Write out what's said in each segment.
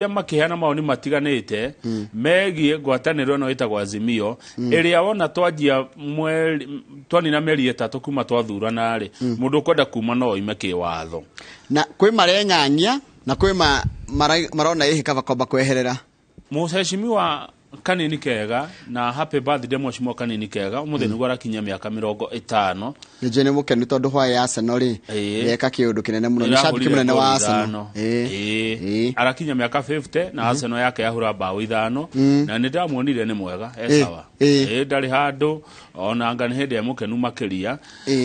Makĩheana mawoni matiganĩte megiĩ ngwatanĩro ĩno ĩtagwo Azimio, ĩrĩa wona twanjia mweri, twanina mĩeri 3 kuma twathurana rĩ, mũndũ ũkwenda kuma no oime kĩwatho. Na kwĩ mareng'ang'ia na kwĩ marona ĩhĩ kaba kwamba kweherera. Mũcecimiwa Kanini Kega, na happy birthday Mheshimiwa Kanini Kega, ũmũthĩ nĩguo arakinyia mĩaka 50. Nĩ nĩ mũkenu tondũ hwaĩ ya Arsenal rĩ yeka kĩũndũ kĩnene mũno, nĩ shabiki Ĩrahũrire mũnene wa ngolu Arsenal. 5. Arakinya mĩaka 50 na Arsenal yake yahũra mbaũ 5, na nĩ ndamuonire nĩ mwega e sawa. Ndarĩ handũ ona anga nĩ hĩndĩ e mũkenu makĩria.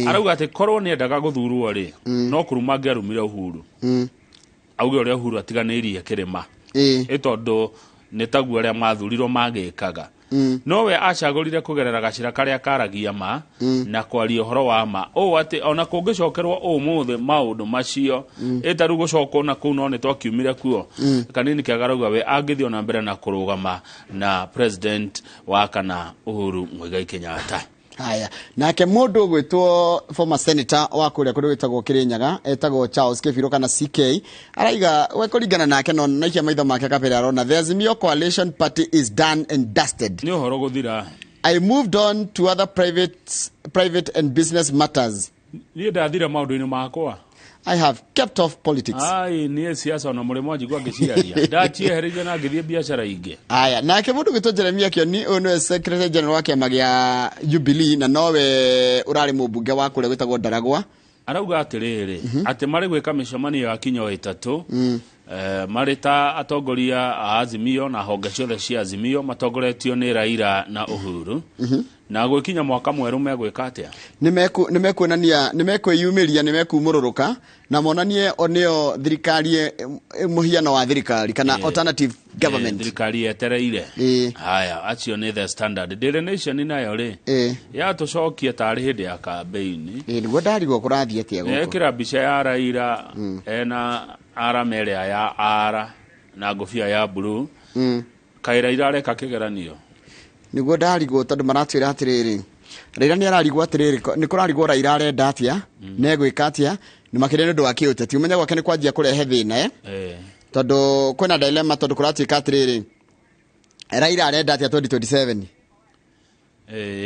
Arauga atĩ korwo nĩ endaga gũthurwo rĩ, no kũruma angĩarumire Uhuru, auge ũrĩa Uhuru atiganĩirie kĩrĩma, ĩ tondũ nĩ taguo arĩa mathurirwo magĩkaga. Nowe acagũrire kũgerera gacĩra karĩa karagia ma na kwaria ũhoro wa ma, ũũ atĩ ona kũngĩcokerwo ũmũthĩ maũndũ macio, ĩ ta rĩu gũcokwo na kũu, no nĩ twakiumire kuo. Kanini Kega arauga we angĩthiĩ ona mbere na kũrũgama na president wa kana Uhuru Muigai Kenyatta. Haya, nake mũndũ ũgwĩtwo former senator wa kũrĩa kũndũ gwĩtagwo Kĩrĩnyaga, etagwo Charles Kĩbirũ kana CK, araiga we kũringana nake no naikia maitho make kabere arona the Azimio Coalition Party is done and dusted. Nĩ ũhoro gũthira. I moved on to other private and business matters. Niĩ ndathira maũndũ-inĩ makwa. I have kept off politics. Ai, niĩ siasa ona mũrĩ mwanjigua ngĩciaria, ndaciehereirie na ngĩthiĩ biacara ingĩ. Aya, nake mũndũ gwĩtwo Jeremia Kioni, ũyũ nĩwe secretary general wa kĩama gĩa Jubilee na nowe ũrarĩ mũmbunge wa kũrĩa gwĩtagwo Ndaragwa. Arauga atĩrĩrĩ, atĩ marĩ gwĩka mĩcemanio ya kinyo 3, marĩ ta atongoria a Azimio na honge ciothe cia Azimio matongoretio nĩ Raila na Uhuru, na gwĩkinya mwaka mwerũ megwĩka atĩa? Nĩ mekuonania, nĩ mekwĩyumĩria, nĩ mekumũrũrũka na monanie o nĩo thirikari, mũhiano wa thirikari kana alternative government. Thirikari yetereire. Haya, acio nĩ The Standard. Daily Nation nayo rĩ, yatũcokia tarĩ hĩndĩ ya kambeini. Ĩĩ, nĩguo ndarigwo kũrathiĩ atĩa gũkũ. Ekĩra mbica ya Raila ena arama ĩrĩa ya ara na ngũbia ya blue. Kaĩ Raila areka kĩgeranio? Nĩguo ndarigwo, tondũ maratwĩra atĩrĩrĩ, Raila nĩ ararigwo atĩrĩrĩ, nĩ kũrarigwo Raila arenda atĩa, na egwĩka atĩa, nĩ makĩria nĩ ũndũ wa kĩũteti, ũmenye gwake nĩ kwanjia kũrehe thĩna, eh? Tondũ kwĩna dilemma, tondũ kũratuĩka atĩrĩrĩ, Raila arenda atĩa 2027?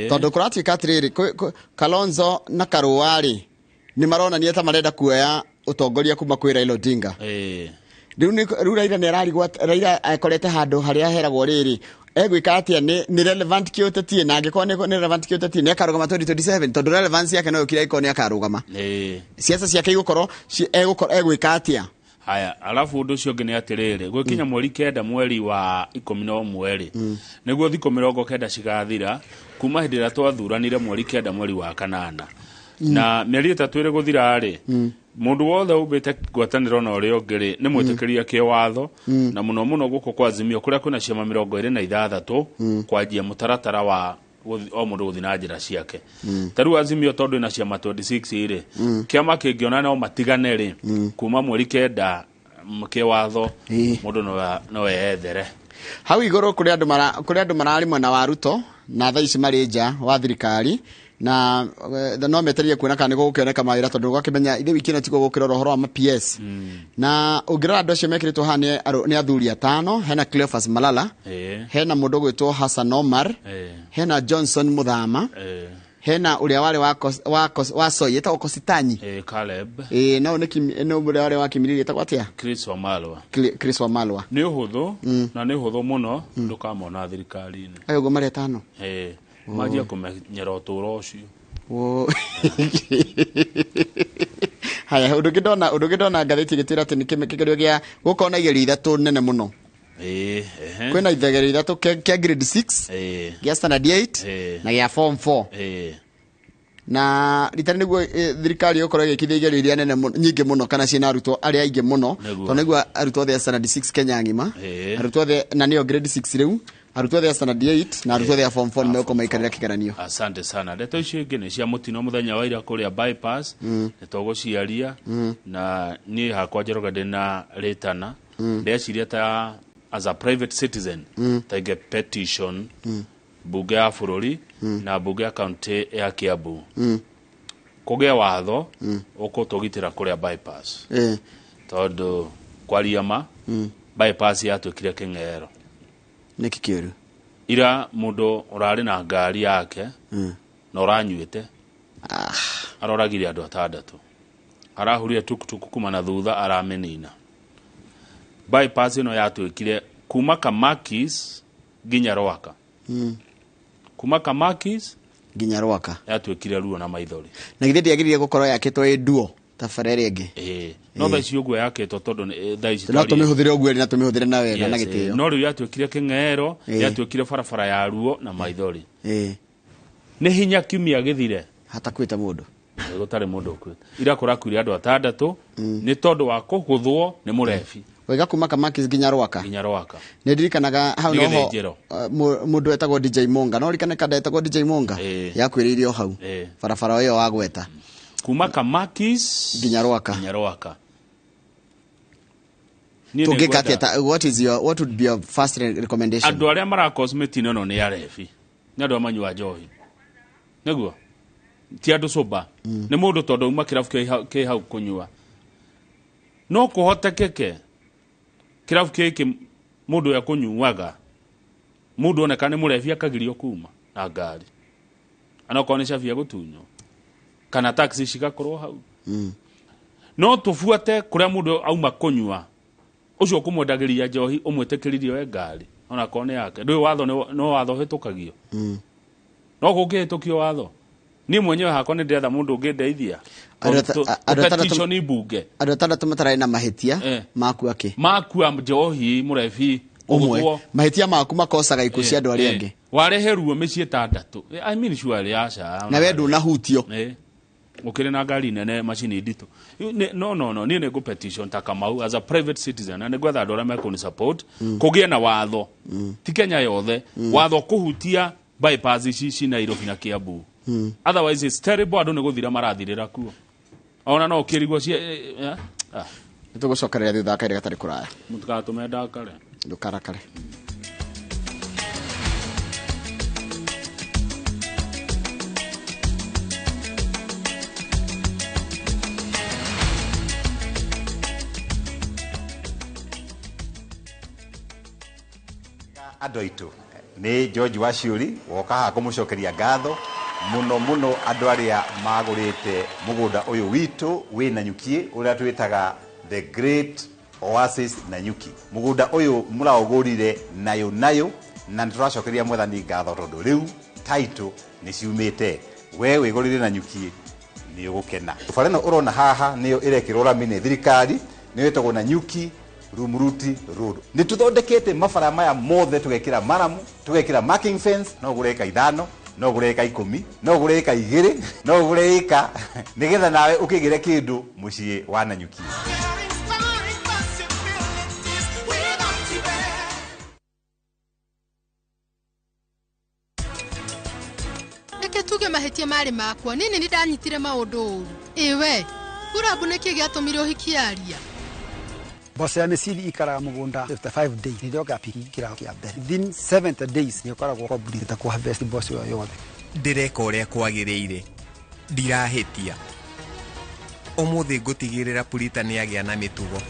Tondũ kũratuĩka atĩrĩrĩ, Kalonzo na Karũa rĩ, nĩ maronania ta marenda kuoya ũtongoria kuma kwĩ Raila Odinga. Rĩu Raila nĩ ararigwo Raila akorete handũ harĩa heragwo rĩrĩ, egwĩka atĩa, nĩ relevant kĩũteti, na angĩkorwo nĩ relevant kĩũteti, nĩ akarũgama 2027, tondũ relevance yake no yũkire angĩkorwo nĩ akarũgama. Ciaca ciake igũkorwo egũkorwo egwĩka atĩa? Haya, alafu ũndũ ũcio ũngĩ nĩ atĩrĩrĩ, gwĩkinya mweri 9 mweri wa 11 rĩ, nĩguo thikũ 90 cigathira kuma hĩndĩ ĩrĩa twathuranire mweri 9 mweri wa kanana, na mĩeri 3 ĩrĩ gũthira rĩ, mũndũ wothe umbĩte ngwatanĩro na ũrĩa ũngĩ rĩ, nĩ mwĩtĩkĩria kĩwatho, na mũno mũno gũkũ kwa Azimio kũrĩa kwĩna ciama 26, kwanjia mũtaratara wa o mũndũ gũthiĩ na njĩra ciake. Ta rĩu Azimio, tondũ ĩna ciama 26 rĩ, kĩama kĩngĩona no matigane rĩ, kuma mweri 9 kĩwatho mũndũ no eyethere. Hau igũrũ kũrĩ andũ mararĩ mwena wa Ruto na thaa ici marĩ nja wa thirikari, na no metereire kuona kana nĩ gũgũkĩoneka mawĩra, tondũ ũgakĩmenya ithe wiki ĩno tiguo gũkĩrora ũhoro wa ma PS. Na ũngĩrora andũ acio mekĩrĩtwo haha nĩ athuri atano. Hena Cleophas Malala, hena mũndũ ũgwĩtwo Hassan Omar, hena Johnson Muthama, hena ũrĩa warĩ wa Soi etagwo Kositanyi. Caleb. Ĩĩ, no nĩ ũrĩa warĩ wa Kimilili etagwo atĩa? Chris Wamalwa. Chris Wamalwa. Nĩ ũhũthũ, na nĩ ũhũthũ mũno ndũkamona thirikari-inĩ. Ayo ũguo marĩ atano. Ĩĩ, manjia kũmenyera ũtũũro ũcio. Haya, ũndũ ũngĩ ndona ngathĩti ĩgĩtwĩra atĩ nĩ kĩgerio gĩa gũkorwo na igerio 3 nene mũno. Ĩĩ, ehe. Kwĩna igerio 3, kĩa grade 6, gĩa standard 8, na gĩa form 4. Na rita rĩrĩ nĩguo thirikari ĩgũkorwo ĩgĩkithia igerio iria nene nyingĩ mũno, kana ciĩna arutwo arĩa aingĩ mũno. Tondũ nĩguo arutwo othe a standard 6 Kenya ng'ima, arutwo othe, na nĩyo grade 6 rĩu, arutwo othe a standard 8 na arutwo othe a form 4 nĩ megũkorwo maikarĩra kĩgeranio. Asante sana. Ndeto icio ingĩ nĩ cia mũtino mũthenya wa ira kũrĩa bypass, nĩ tũgũciaria. Na niĩ hakwa Njoroge ndĩna rĩtana, ndeciria ta as a private citizen, ta ingĩ petition mbunge ya bũrũri na mbunge ya kaunti ya Kiambu kũgĩe watho ũkũtũgitĩra kũrĩa bypass, tondũ kwaria ma. Bypass yatuĩkire kĩng'ero. Nĩkĩ kĩũru? Ira mũndũ ũrarĩ na ngari yake na ũranyuĩte aroragire andũ atandatũ, arahurire tuktuk kuma na thutha aramĩnina. Bypass ĩno yatuĩkire kuma Kamakis nginya Rwaka. Kuma Kamakis nginya Rwaka yatuĩkire ruo na maithori. Na githĩ ndĩagĩrĩire gũkorwo yakĩtwo ĩ duo ta bara ĩrĩa ĩngĩ? Ĩĩ, no thaa ici ũguo yakĩtwo tondũ thaa ici no tũmĩhũthĩre ũguo ĩrĩ na tũmĩhũthĩre na wega na gĩtĩo. No rĩu yatuĩkire kĩng'ero, yatuĩkire barabara ya ruo na maithori. Nĩ hinya kiumia gĩthire hatakuĩte mũndũ, gũtarĩ mũndũ ũkuĩte. Ira kũrakuire andũ atandatũ nĩ tondũ wa kũgũthwo nĩ mũrebi. Wega kuma Kamakis nginya Rwaka. Nginya Rwaka. Nĩ ndirikanaga hau noho mũndũ wetagwo DJ Monga. No ririkane kada etagwo DJ Monga yakuĩrĩire o hau barabara ĩyo wagweta. Kuma Kamakis nginya Rwaka. Nginya Rwaka. Tũngĩka atĩa? What is your, what would be your first recommendation? Andũ arĩa marakos mĩtino ĩno nĩ arebi. Nĩ andũ amanyua njohi. Nĩguo? Ti andũ sober. Nĩ mũndũ tondũ auma kĩrabu kĩ hau kũnyua. No kũhotekeke kĩrabu gĩkĩ mũndũ ũrĩa kũnyuaga, mũndũ oneka nĩ mũrebi akagirio kuma na ngari. Anokorwo nĩ cabi egũtunywo kana taxi cigakorwo hau. No tũbuate kũrĩa mũndũ auma kũnyua, ũcio ũkũmwendagĩria njohi ũmwĩtĩkĩririe oe ngari onakorwo nĩ yake. Ndũĩ watho no watho ũhĩtũkagio. No kũngĩhĩtũkio watho, niĩ mwenyewe hakwa nĩ ndĩretha mũndũ ũngĩndeithia. Petition mbunge. Andũ atandatũ matararĩ na mahĩtia makua kĩ? Makua njohi mũrebi ũmwe. Mahĩtia maku makosaga ikuũ cia andũ arĩa angĩ. Warehe ruo mĩciĩ ĩtandatũ. I mean surely aca. Na we ndũnahutio. Ũkĩrĩ na ngari nene macini nditũ. No no no, niĩ nĩ ngũ petition ta Kamau as a private citizen na nĩ ngwetha andũ arĩa mekũni support kũgĩe na watho. Ti Kenya yothe, watho kũhutia bypass ici ci Nairobi na Kiambu. Otherwise it's terrible, andũ nĩ gũthira marathirĩra kuo. Ona no ũkĩrigwo cia Nĩ tũgũcokereria thutha wa kahinda gatarĩ kũraya. Mũtigatũme ndakare. Ndũkarakare. Andũ aitũ nĩ George Waciuri woka haha kũmũcokeria ngatho mũno mũno andũ arĩa magũrĩte mũgũnda ũyũ witũ wĩ Nanyuki ũrĩa twĩtaga The Great Oasis Nanyuki. Mũgũnda ũyũ mũraũgũrire nayo nayo na nĩ tũracokeria mwathani ngatho tondũ rĩu title nĩ ciumĩte. We wĩgũrĩre Nanyuki nĩ ũgũkena. Bara ĩno ũrona haha nĩyo ĩrekĩrwo rami nĩ thirikari, nĩyo ĩtagwo Nanyuki Rumuruti Road. Nĩ tũthondekete mabara maya mothe, tũgekĩra maramu, tũgekĩra marking fence, no ũgũre ĩka 5, no ũgũre ĩka 10, no ũgũre ĩka 2, no ũgũre ĩka nĩgetha nawe ũkĩgĩre kĩndũ mũciĩ wa Nanyuki. Reke tuge mahĩtia marĩ makwa, niĩ nĩ ndanyitire maũndũ ũru. Ĩwe, kũrambu nĩkĩ gĩatũmire ũhikie aria? Mboco ya mĩciri ikaraga mũgũnda 55 days nĩrĩo gapiki kĩrao kĩa mbere. Within 70 days nĩ ũkoragwo complete kũ harvest mboco ĩyo yothe. Ndĩreka ũrĩa kwagĩrĩire, ndirahĩtia. Ũmũthĩ ngũtigĩrĩra Purita nĩagĩa na mĩtugo.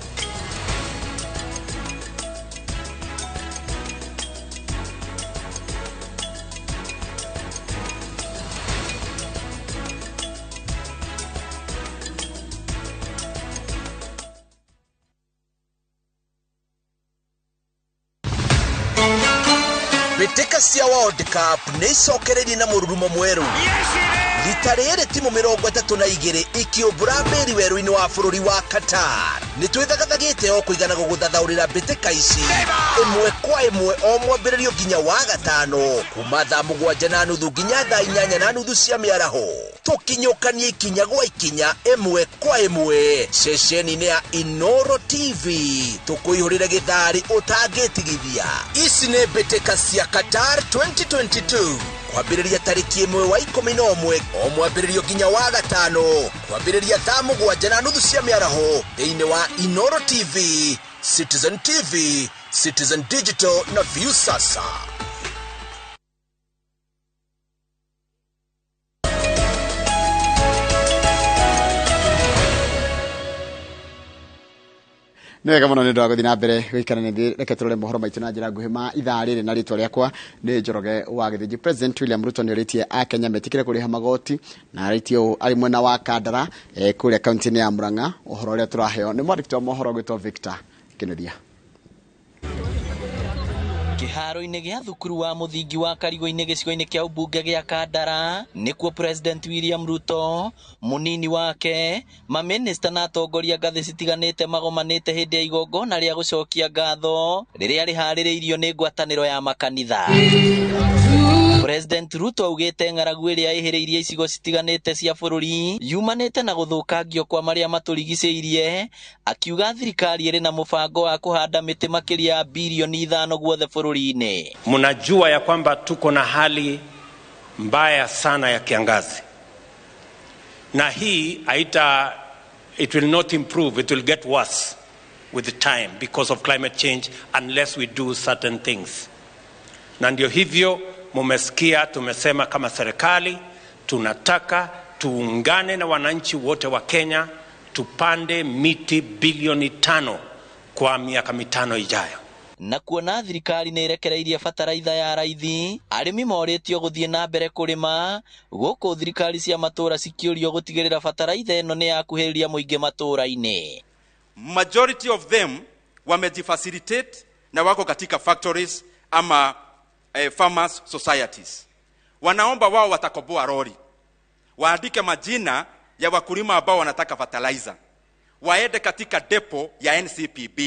Mbĩtĩka cia World Cup nĩ icokereirie na mũrurumo mwerũ. Rita rĩrĩ timu 32 ikĩũmbũra mbĩri werũ-inĩ wa bũrũri wa Qatar. Nĩ twĩthagathagĩte o kũigana gũgũthathaũrĩra mbĩtĩka ici ĩmwe kwa ĩmwe o mwambĩrĩrio nginya wa gatano kuma thaa 7:30 nginya thaa 8:30 cia mĩaraho. Tũkinyũkanie ikinya gwa ikinya ĩmwe kwa ĩmwe ceceni-inĩ ya Inoro TV tũkũihũrĩre gĩtharĩ ũtangĩtigithia. Ici nĩ mbĩtĩka cia Qatar 2022 kwambĩrĩria tarĩki 1 wa 11 o mwambĩrĩrio nginya wa gatano kwambĩrĩria thaa 7:30 cia mĩaraho thĩinĩ wa Inoro TV, Citizen TV, Citizen Digital na Viusasa. Nĩ wega mũno nĩ ũndũ wa gũthiĩ na mbere gũikara na ithuĩ. Reke tũrore mohoro maitũ na njĩra nguhĩ ma ithaa rĩrĩ, na rĩtwa rĩakwa nĩ Njoroge wa Gĩthĩnji. President William Ruto nĩ orĩtie akenya metĩkĩre kũrĩha magoti, na arĩtie ũũ arĩ mwena wa Kandara, kũrĩa kaunti-inĩ ya Murang'a. Ũhoro ũrĩa tũraheo nĩ mwandĩki wa mohoro gwĩtwo Victor Kĩnuthia. Kĩharo-inĩ gĩa thukuru wa mũthingi wa Karigũ-inĩ gĩcigo-inĩ kĩa ũmbunge gĩa Kandara nĩkuo President William Ruto, mũnini wake, mamĩnĩsta na atongoria ngathĩ citiganĩte magomanĩte hĩndĩ ya igongona rĩa gũcokia ngatho rĩrĩa rĩharĩrĩirio nĩ ngwatanĩro ya makanitha. President Ruto augĩte ng'aragu ĩrĩa ĩhĩrĩirie icigo citiganĩte cia bũrũri yumanĩte na gũthũkangio kwa marĩa matũrigicĩirie, akiuga thirikari ĩrĩ na mũbango wa kũhanda mĩtĩ makĩria ya bilioni 5 guothe bũrũri-inĩ. Mnajua ya kwamba tuko na hali mbaya sana ya kiangazi, na hii haita, it will not improve, it will get worse with the time because of climate change unless we do certain things. Na ndio hivyo mumesikia tumesema kama serikali tunataka tuungane na wananchi wote wa Kenya tupande miti bilioni 5 kwa miaka 5 ijayo. Na kuona thirikari nĩ ĩrekereirie bataraitha ya raithi, arĩmi morĩtio gũthiĩ na mbere kũrĩma, gũkũ thirikari cia matũũra cikĩũrio gũtigĩrĩra bataraitha ĩno nĩ yakuhĩrĩria mũingĩ matũũra-inĩ. Majority of them wamejifacilitate na wako katika factories ama farmers societies. Wanaomba wao watakoboa lori, waandike majina ya wakulima ambao wanataka fertilizer, waende katika depo ya NCPB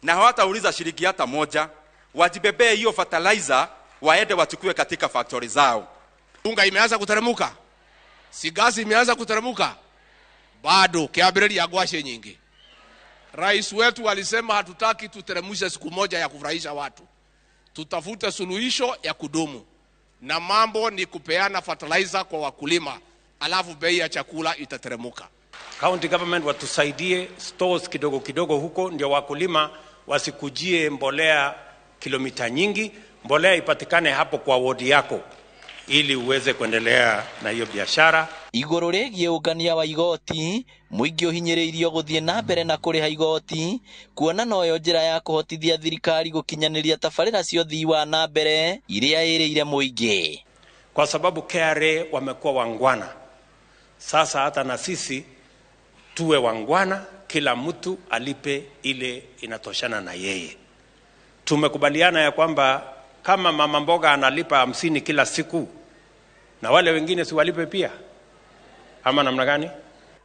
na hawatauliza shilingi hata moja, wajibebee hiyo fertilizer waende wachukue katika factory zao. Unga imeanza kuteremuka, sigasi imeanza kuteremuka, bado kiambĩrĩria ngwacĩ nyingi. Rais wetu alisema hatutaki tuteremushe siku moja ya kufurahisha watu, tutafute suluhisho ya kudumu, na mambo ni kupeana fertilizer kwa wakulima, alafu bei ya chakula itateremuka. County government watusaidie stores kidogo kidogo huko, ndio wakulima wasikujie mbolea kilomita nyingi, mbolea ipatikane hapo kwa wodi yako ili uweze kuendelea na hiyo biashara. Igũrũ rĩgiĩ ũngania wa igoti, mũingĩ ũhinyĩrĩirio gũthiĩ na mbere na kũrĩha igoti, kuona noyo njĩra ya kũhotithia thirikari gũkinyanĩria tabarĩra cia ũthii wa na mbere iria ĩrĩire mũingĩ. Kwa sababu KRA wamekuwa wangwana, sasa hata na sisi tuwe wangwana, kila mtu alipe ile inatoshana na yeye. Tumekubaliana ya kwamba kama mama mboga analipa 50 kila siku, na wale wengine si walipe pia, ama namna gani?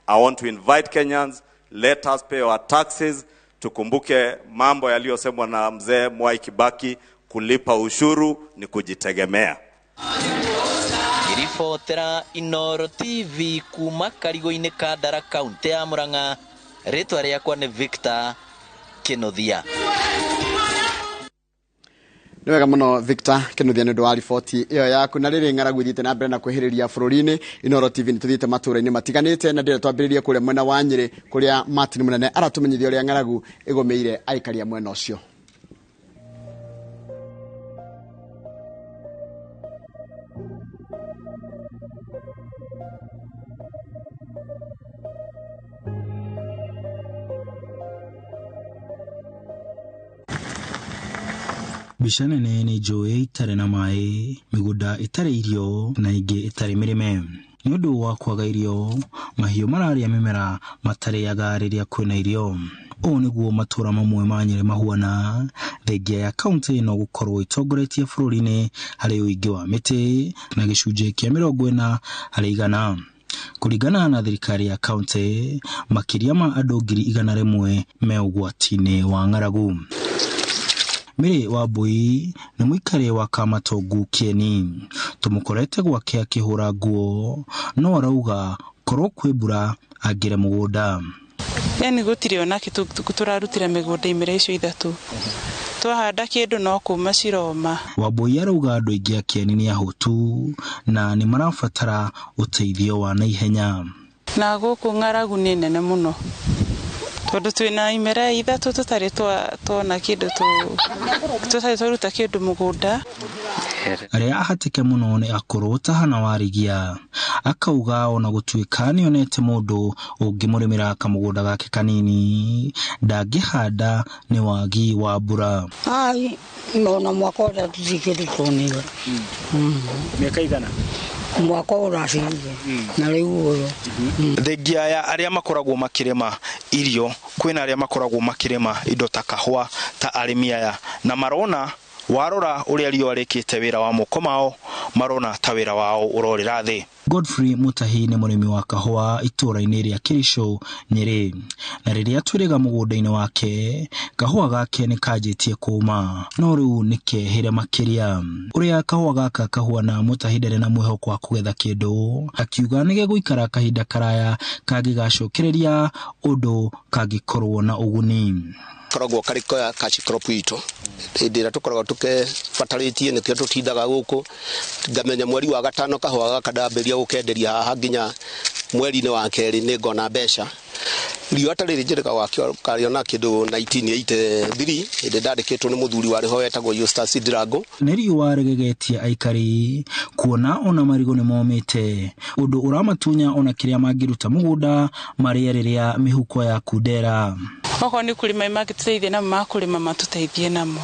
I want to invite Kenyans, let us pay our taxes. Tukumbuke mambo yaliyosemwa na mzee Mwai Kibaki, kulipa ushuru ni kujitegemea. Ribotera Inoro TV kuma Karigũ-inĩ Kandara, kaunti ya Murang'a. Rĩtwa rĩakwa nĩ Victor Kĩnuthia. Nĩ wega mũno Victor Kĩnuthia nĩ ũndũ wa riboti ĩyo yaku. Na rĩrĩ ng'aragu ithiĩte na mbere na kwĩhĩrĩria bũrũri-inĩ, Inoro TV nĩ tũthiĩte matũũra-inĩ matiganĩte, na ndĩrenda twambĩrĩrie kũrĩa mwena wa Nyĩrĩ kũrĩa Martin Mũnene aratũmenyithia ũrĩa ng'aragu ĩgũmĩire aikari a mwena ũcio. Mbica nene nĩ njũĩ itarĩ na maĩ, mĩgũnda ĩtarĩ irio na ĩngĩ ĩtarĩ mĩrĩme. Nĩ ũndũ wa kwaga irio, mahiũ mararĩa mĩmera matarĩaga rĩrĩa kwĩna irio. Ũũ nĩguo matũũra mamwe ma Nyĩrĩ mahuana, thengia ya kaunti ĩno gũkorwo ĩtongoretie bũrũri-inĩ harĩ ũingĩ wa mĩtĩ na gĩcunjĩ kĩa 40 harĩ igana. Kũringana na thirikari ya kaunti, makĩria ma andũ 100,000 me ũgwati-inĩ wa ng'aragu. Mary Wambui nĩ mũikari wa Kamatongu Kieni, tũmũkorete gwake akĩhũra nguo, no arauga korwo kwĩ mbura angĩre mũgũnda. Yani gũtirĩ ona kĩ tũrarutire mĩgũnda imera icio ithatũ, twahanda kĩndũ no kuma ciroma. Wambui arauga andũ aingĩ a Kieni nĩ ahũtu na nĩ marabatara ũteithio wa naihenya. Na gũkũ ng'aragu nĩ nene mũno, tondũ twĩna imera ithatũ tũtarĩ tuona kĩndũ, tũtarĩ twaruta kĩndũ mũgũnda. Arĩa ahatĩke mũno nĩ akũrũ ta Hana Warigia. Akauga ona gũtuĩka nĩonete mũndũ ũngĩmũrĩmĩra kamũgũnda gake kanini, ndangĩhanda nĩ wagi wa mbura. Ai, ona mwaka ũrĩa tũtikĩrĩtwo nĩwe. Mĩaka igana? Mwaka ũracirire na rĩu ũyũ. Thengia ya arĩa makoragwo makĩrĩma irio, kwĩna arĩa makoragwo makĩrĩma indo ta kahũa ta arĩmi aya, na marona warora ũrĩa riũa rĩkĩte wĩra wa moko mao, marona ta wĩra wao ũrorĩra thĩ. Godfrey Mutahi nĩ mũrĩmi wa kahũa itũũra-inĩ rĩa Kericho, Nyeri, na rĩrĩa twĩrĩga mũgũnda-inĩ wake, kahũa gake nĩ kanjĩtie kũma, no rĩu nĩ kehĩre makĩria. Ũrĩa kahũa gaka kahuana, Mutahi ndarĩ na mwĩhoko wa kũgetha kĩndũ, akiuga nĩ gegũikara kahinda karaya kangĩgacokereria ũndũ kangĩkorwo na ũguni. Koragwo karĩ cash crop itũ hĩndĩ ĩrĩa tũkoragwo tũkebatarĩtie, nĩkĩo tũtindaga gũkũ. Ngamenya mweri wa gatano kahũa gaka ndambĩrĩria gũkenderia haha nginya mweri-inĩ wa kerĩ nĩ ngona mbeca. Riũa ta rĩrĩ njĩrĩga karĩona kĩndũ 1983 hĩndĩ ndandĩkĩtwo nĩ mũthuri warĩ ho wetagwo Eustace Ndirango. Nĩ riũa rĩgegetie aikari kuona ona marigũ nĩ momĩte, ũndũ ũramatunya ona kĩrĩa mangĩruta mũgũnda marĩe rĩrĩa mĩhuko ya kundera. Okorwo nĩ kũrĩma mangĩtũteithia namo, makũrĩma matũteithie namo.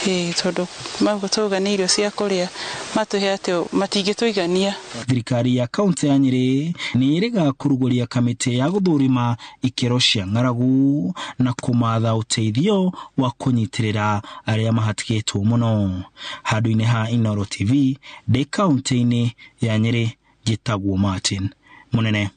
Tondũ magũtũga nĩ irio cia kũrĩa matũhe atĩ matingĩtũigania. Thirikari ya kaunti ya Nyeri nĩ ĩrĩga kũrugũria kamĩtĩ ya gũthũrima ikĩro cia ng'aragu na kũmatha ũteithio wa kũnyitĩrĩra arĩa mahatĩkĩtwo mũno. Handũ-inĩ ha Inooro TV, ndĩ kaunti-inĩ ya Nyeri, njĩtagwo Martin Mũnene.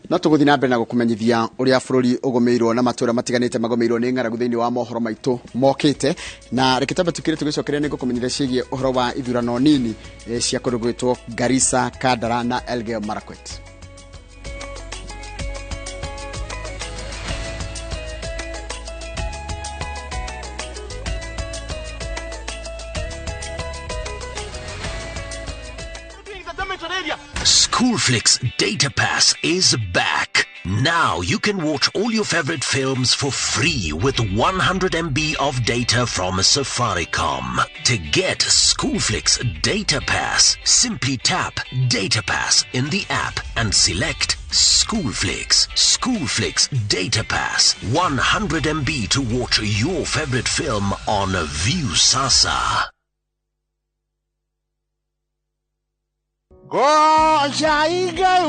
No tũgũthiĩ na mbere na gũkũmenyithia ũrĩa bũrũri ũgũmĩirwo na matũũra matiganĩte magũmĩirwo nĩ ng'aragu thĩinĩ wa mohoro maitũ mokĩte. Na reke twambe tũkire tũgĩcokeria nĩ ngũkũmenyithia ciĩgiĩ ũhoro wa ithurano nini cia kũndũ gwĩtwo Garissa, Kandara na Elgeyo Marakwet. Schoolflix Data Pass is back. Now you can watch all your favorite films for free with 100 MB of data from Safaricom. To get Schoolflix Data Pass, simply tap Data Pass in the app and select Schoolflix. Schoolflix Data Pass, 100 MB to watch your favorite film on Viusasa. Gocha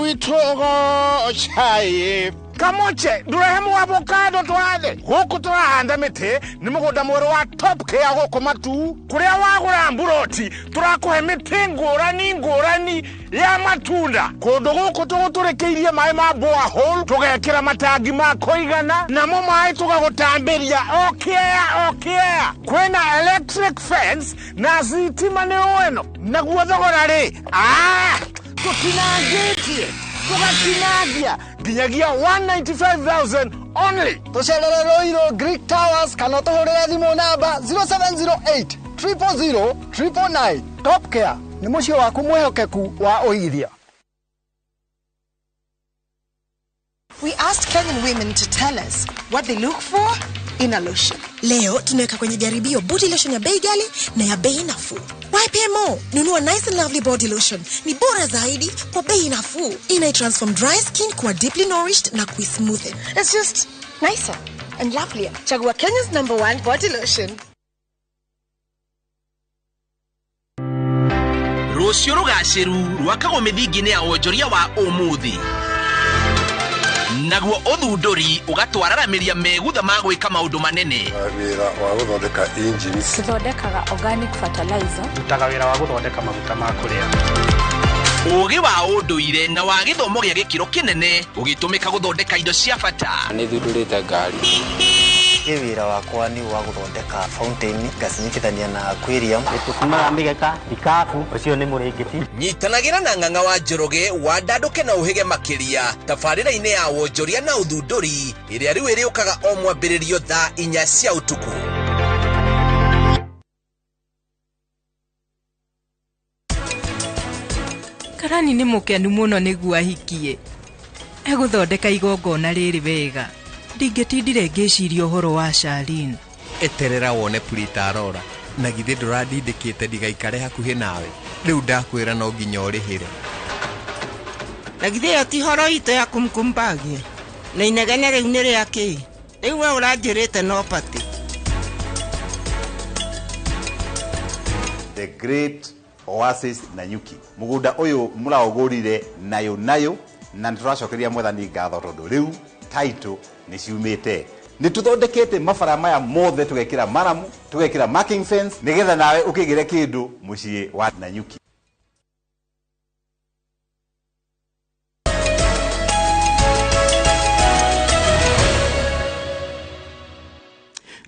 witũ gochai kamoche ndũrehe avocado twathe gũkũ tũrahanda mĩtĩ nĩ mũgũnda mwerũ wa Top Care gũkũ Matu kũrĩa wagũra mburoti tũrakũhe mĩtĩ ngũrani ngũrani ya matunda kũndũ gũkũ tũgũtũrĩkĩirie maĩ ma borehole tũgekĩra matangi ma kũigana namo maĩ tũgagũtambĩria o kĩea o kĩea kwĩna electric fence na thitima nĩ ũeno naguo thogora rĩ tũtinangĩtie tũgatinangia nginyagia 195,000 only. Tũcerere Ruiru Greek Towers kana ũtũhũrĩre thimũ namba 0708 000 999. Top Care nĩ mũciĩ waku mwĩhokeku wa ũigithia. We asked Kenyan women to tell us what they look for in a lotion. Leo tunaweka kwenye jaribio body lotion ya bei ghali na ya bei nafuu. YPMO, nunua Nice and Lovely body lotion. Ni bora zaidi kwa bei nafuu. Ina transform dry skin kuwa deeply nourished na kuismoothen. It's just nicer and lovelier. Chagua Kenya's #1 body lotion. Rũciũ rũgacĩru rwakagwo mĩthingi-inĩ ya wonjoria wa ũmũthĩ. Naguo ũthundũri ũgatwararamĩria megutha ma gwĩka maũndũ manene. Wĩra wa gũthondeka engines. Tũthondekaga organic fertilizer. Ndutaga wĩra wa gũthondeka maguta ma kũrĩa. Ũũgĩ wa ũndũire na wa gĩthomo gĩa gĩkĩro kĩnene ũgĩtũmĩka gũthondeka indo cia bata. Nĩ thundũrĩte ngari. Wĩra wakwa nĩ wa gũthondeka fountain ngacinyitithania na aquarium. Tũtumaga mĩgeka, ikabu, ũcio nĩ mũrĩngĩti. Nyitanagĩra na Ng'ang'a wa Njoroge wandandũke na ũhĩge makĩria tabarĩra-inĩ ya wonjoria na ũthundũri ĩrĩa rĩu ĩrĩũkaga o mwambĩrĩrio thaa 4 cia ũtukũ. Karani nĩ mũkenu mũno nĩguo ahikie. Egũthondeka igongona rĩrĩ wega. Ndingĩtindire ngĩciria ũhoro wa Charlene. Eterera wone Purita Arora na githĩ ndũrandindĩkĩte ndigaikare hakuhĩ nawe. Rĩu ndakwĩra no nginya ũrĩhĩre. Na githĩ ĩyo ti horo itũ ya kumkumbagie na inegene rĩu nĩ rĩa kĩ? Rĩu we ũranjĩrĩte no pati. The Great Oasis Nanyuki. Mugunda uyu muraugurire nayo nayo na nituracokeria Mwathani ngatho tondu riu title ni ciumite. Nituthondekete mabara maya mothe tugekira maramu, tugekira marking fence nigetha nawe ukigire kindu mucii wa Nanyuki.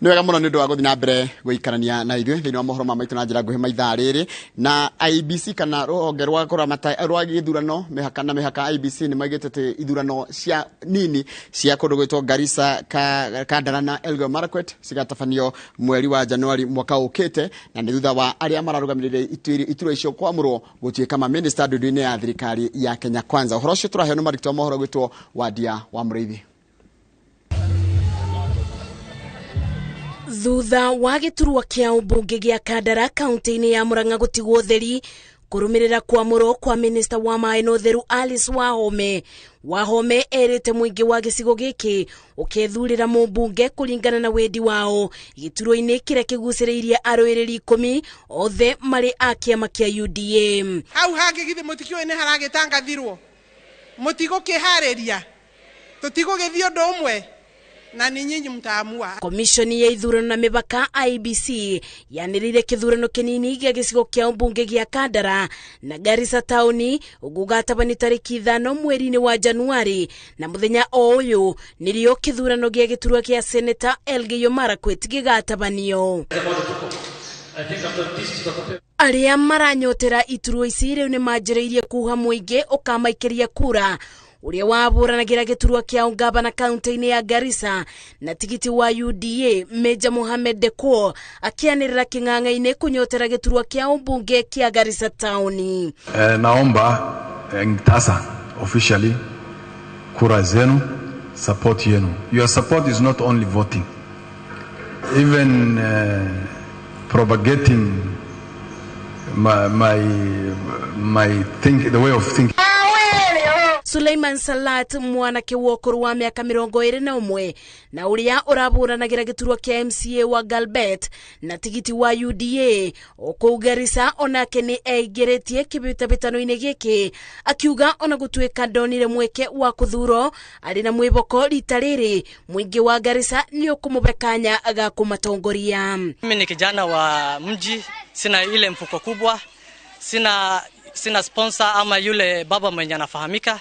Nĩ wega mũno nĩ ũndũ wa gũthiĩ na mbere gũikarania na ithuĩ thĩinĩ wa mohoro ma maitũ na njĩra nguhĩ maithaa rĩrĩ na IEBC kana rũhonge rwa kũramata rwa gĩthurano mĩhaka na mĩhaka IEBC nĩ maigĩte atĩ ithurano cia nini cia kũndũ gwĩtwo Garissa, Kandara na Elgeyo Marakwet cigatabanio mweri wa Januari mwaka ũkĩte, na nĩ thutha wa arĩa mararũgamĩrĩire iturwa icio kwamũrwo gũtuĩka mamĩnĩsta ndundu-inĩ ya thirikari ya Kenya Kwanza. Ũhoro ũcio tũraheo nĩ marĩtwa mohoro gwĩtwo Wandia wa Mũrĩithi. Thutha wa gĩturwa kĩa ũmbunge gĩa Kandara kaunti-inĩ ya Murang'a gũtigwo theri kũrũmĩrĩra kwamũrwo kwa minista wa maĩ na ũtheru Alice Wahome. Wahome erĩte mũingĩ wa gĩcigo gĩkĩ ũkethurĩra mũmbunge kũringana na wendi wao gĩturwa-inĩ kĩrĩa kĩgucĩrĩirie arũĩrĩri 10 othe marĩ a kĩama kĩa UDA. Hau hangĩ githĩ mũtikĩũĩ nĩ haragĩtangathirwo mũtigũkĩharĩria tũtigũgĩthiĩ ũndũ ũmwe na ni nyinyi mtaamua. Komishoni ya ithurano na mĩhaka IEBC yanĩrĩire kĩthurano kĩnini gĩa gĩcigo kĩa ũmbunge gĩa Kandara na Garissa taũni gũgatabani tarĩki 5 mweri-inĩ wa Januari, na mũthenya o ũyũ nĩrĩo kĩthurano gĩa gĩturwa kĩa Seneta Elgeyo Marakwet gĩgatabanio. Arĩa maranyotera iturwa ici rĩu nĩmanjĩrĩirie kuha mũingĩ ũkamaikĩria kura ũrĩa wabũranagĩra gĩturwa kĩa ũngabana kaunti-inĩ ya Garissa na tigiti wa UDA Meja Mohamed Deko akĩanĩrĩra kĩng'ang'a-inĩ kũnyotera gĩturwa kĩa ũmbunge kĩa Garissa taũni. Naomba Ngtasa officially kura zenu, support yenu. Your support is not only voting, even propagating my think, the way of thinking. Suleiman Salat mwanake wa ũkũrũ wa mĩaka 21 na ũrĩa ũrabũranagĩra gĩturwa kĩa MCA wa Galbet na tigiti wa UDA okũu Garissa onake nĩ eingĩrĩtie kĩbĩtabĩtano-inĩ gĩkĩ akiuga ona gũtuĩka ndonire mweke wa kũthurwo arĩ na mwĩboko rita rĩrĩ mũingĩ wa Garissa nĩ ũkũmũbe kanya ga kũmatongoria. Mimi ni kijana wa mji, sina ile mfuko kubwa, sina sponsor ama yule baba mwenye anafahamika.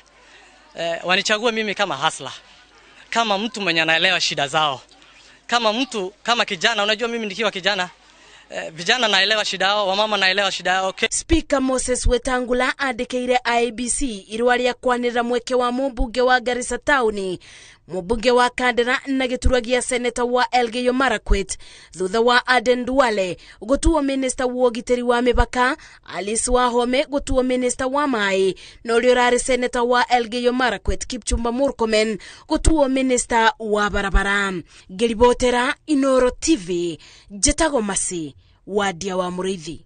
Wanichague mimi kama hasla, kama mtu mwenye anaelewa shida zao, kama mtu, kama kijana. Unajua mimi nikiwa kijana, vijana naelewa shida yao, wamama naelewa shida yao. Okay. Speaker Moses Wetangula andĩkĩire IEBC irũa rĩa kwanĩrĩra mweke wa mũmbunge wa Garissa taũni, mũmbunge wa Kandara na gĩturwa gĩa seneta wa Elgeyo Marakwet thutha wa Aden Duale gũtuo minista wa ũgitĩri wa mĩhaka, Alice Wahome gũtuo minista wa maĩ, na ũrĩa ũrarĩ seneta wa Elgeyo Marakwet Kipchumba Murkomen gũtuo minista wa barabara. Ngĩribotera Inoro TV, njĩtagwo Masi Wadia wa Mũrĩithi.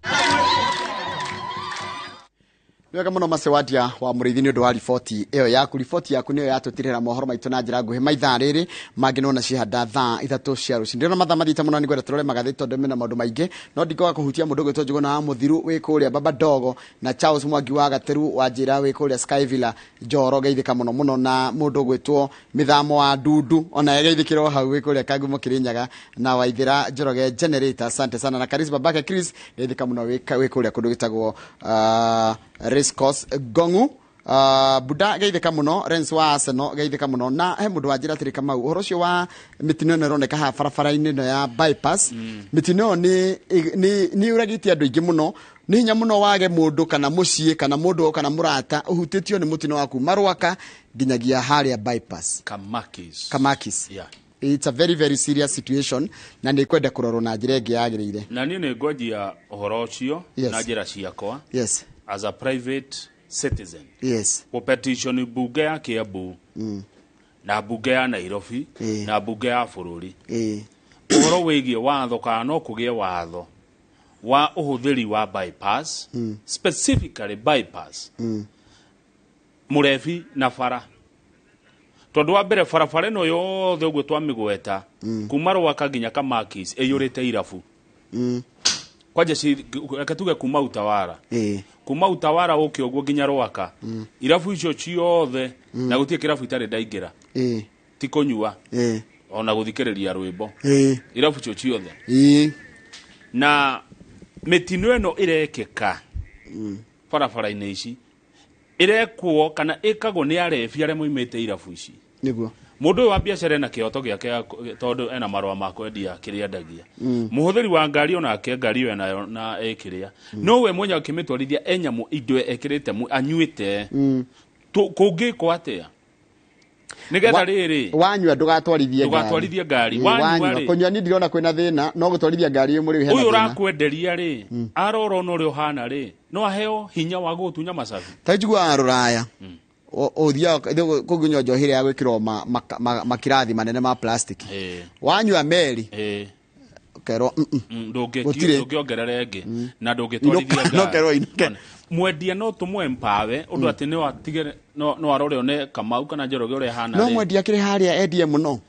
Wega mũno Masi Wadia wa Mũrĩithi nĩ ũndũ wa riboti ĩyo yaku. Riboti yaku nĩyo yatũtirĩra mohoro maitũ na njĩra nguhĩ maithaa rĩrĩ mangĩ nona cihanda thaa 3 cia rũcinĩ. Ndĩrona mathaa mathiĩte mũno nĩ ngwenda tũrore magathĩti tondũ mena maũndũ maingĩ, no ndikwaga kũhutia mũndũ ũgwĩtwo Njũgũna wa Mũthiru wĩ kũrĩa Baba Dogo na Charles Mwangi wa Gateru wa njĩra wĩ kũrĩa Sky Villa Njoro, geithĩka mũno mũno, na mũndũ ũgwĩtwo Mĩthamo wa Ndundu ona geithĩkĩrwo hau wĩ kũrĩa Kangumo Kĩrĩnyaga na Waithĩra Njoroge Generator, asante sana, na Karis babake Chris geithĩka mũno wĩ kũrĩa kũndũ gĩtagwo Racecourse Gongu. Buda geithĩka mũno, Renz wa Arsenal geithĩka mũno, na he mũndũ wanjĩra atĩrĩ Kamau, ũhoro ũcio wa mĩtino ĩno ĩroneka haha barabara-inĩ ĩno ya bypass, mĩtino ĩyo nĩ yũragĩte andũ aingĩ mũno. Nĩ hinya mũno wage mũndũ kana mũciĩ kana mũndũ kana mũrata ũhutĩtio nĩ mũtino wa kuma Rwaka nginyagia harĩa bypass Kamakis. Kamakis. Yeah. It's a very very serious situation na nĩ kwenda kũrorwo na njĩra ĩngĩ yagĩrĩire. Na niĩ nĩ ngwanjia ũhoro ũcio na njĩra ciakwa. Yes. As a private citizen. Yes. Gũ petition bunge ya Kiambu na bunge ya Nairobi na bunge ya bũrũri ũhoro wĩgiĩ watho kana no kũgĩe watho wa ũhũthĩri wa bypass, specifically bypass mũrebi na bara, tondũ wa mbere barabara ĩno yothe ũguo twamĩgweta kuma Rwaka nginya Kamakis ĩiyũrĩte irabu. Kwanja reke tuge kuma Utawara, kuma Utawara ũke ũguo nginya Rwaka, irabu icio ciothe na gũtirĩ kĩrabu itarĩ ndaingĩra ti kũnyua ona gũthikĩrĩria rwĩmbo, irabu icio ciothe. Na mĩtino ĩno ĩrekĩka barabara-inĩ ici ĩrekwo kana ĩkagwo nĩ arebi arĩa moimĩte irabu ici. Nĩguo mũndũ ũyũ wa biacara ena kĩhoto gĩake tondũ ena marũa ma kwendia kĩrĩa endagia. Mũhũthĩri wa ngari onake ngari ĩyo enayo na ĩkĩrĩa, no we mwenyewe akĩmĩtwarithia e nyamũ indo ekĩrĩte anyuĩte. Kũngĩkwo atĩa nĩgetha rĩrĩ wanyua ndũgatwarithie ngari, ndũgatwarithie ngari wanyua rĩ, kũnyua ni ndirona kwĩna thĩna, no gũtwarithia ngari ĩ mũrĩu hena ũyũ thĩna. Ũrakwenderia rĩ arora ona ũrĩa ũhana rĩ no aheo hinya wa gũgũtunya macabi. Ta njiguaga rũraya ũthiaga kũngĩnyua njohi ĩrĩa ya gwĩkĩrwo makirathi manene ma plastic, wanyua meri ũkerwo ndũngĩongerera ĩngĩ na ndũngĩtwarithia ngari. Mwendia no tũmwe mpawe ũndũ atĩ no atige no arore one Kamau kana Njoroge ũrĩa hana. No mwendia akĩrĩ harĩa endie mũno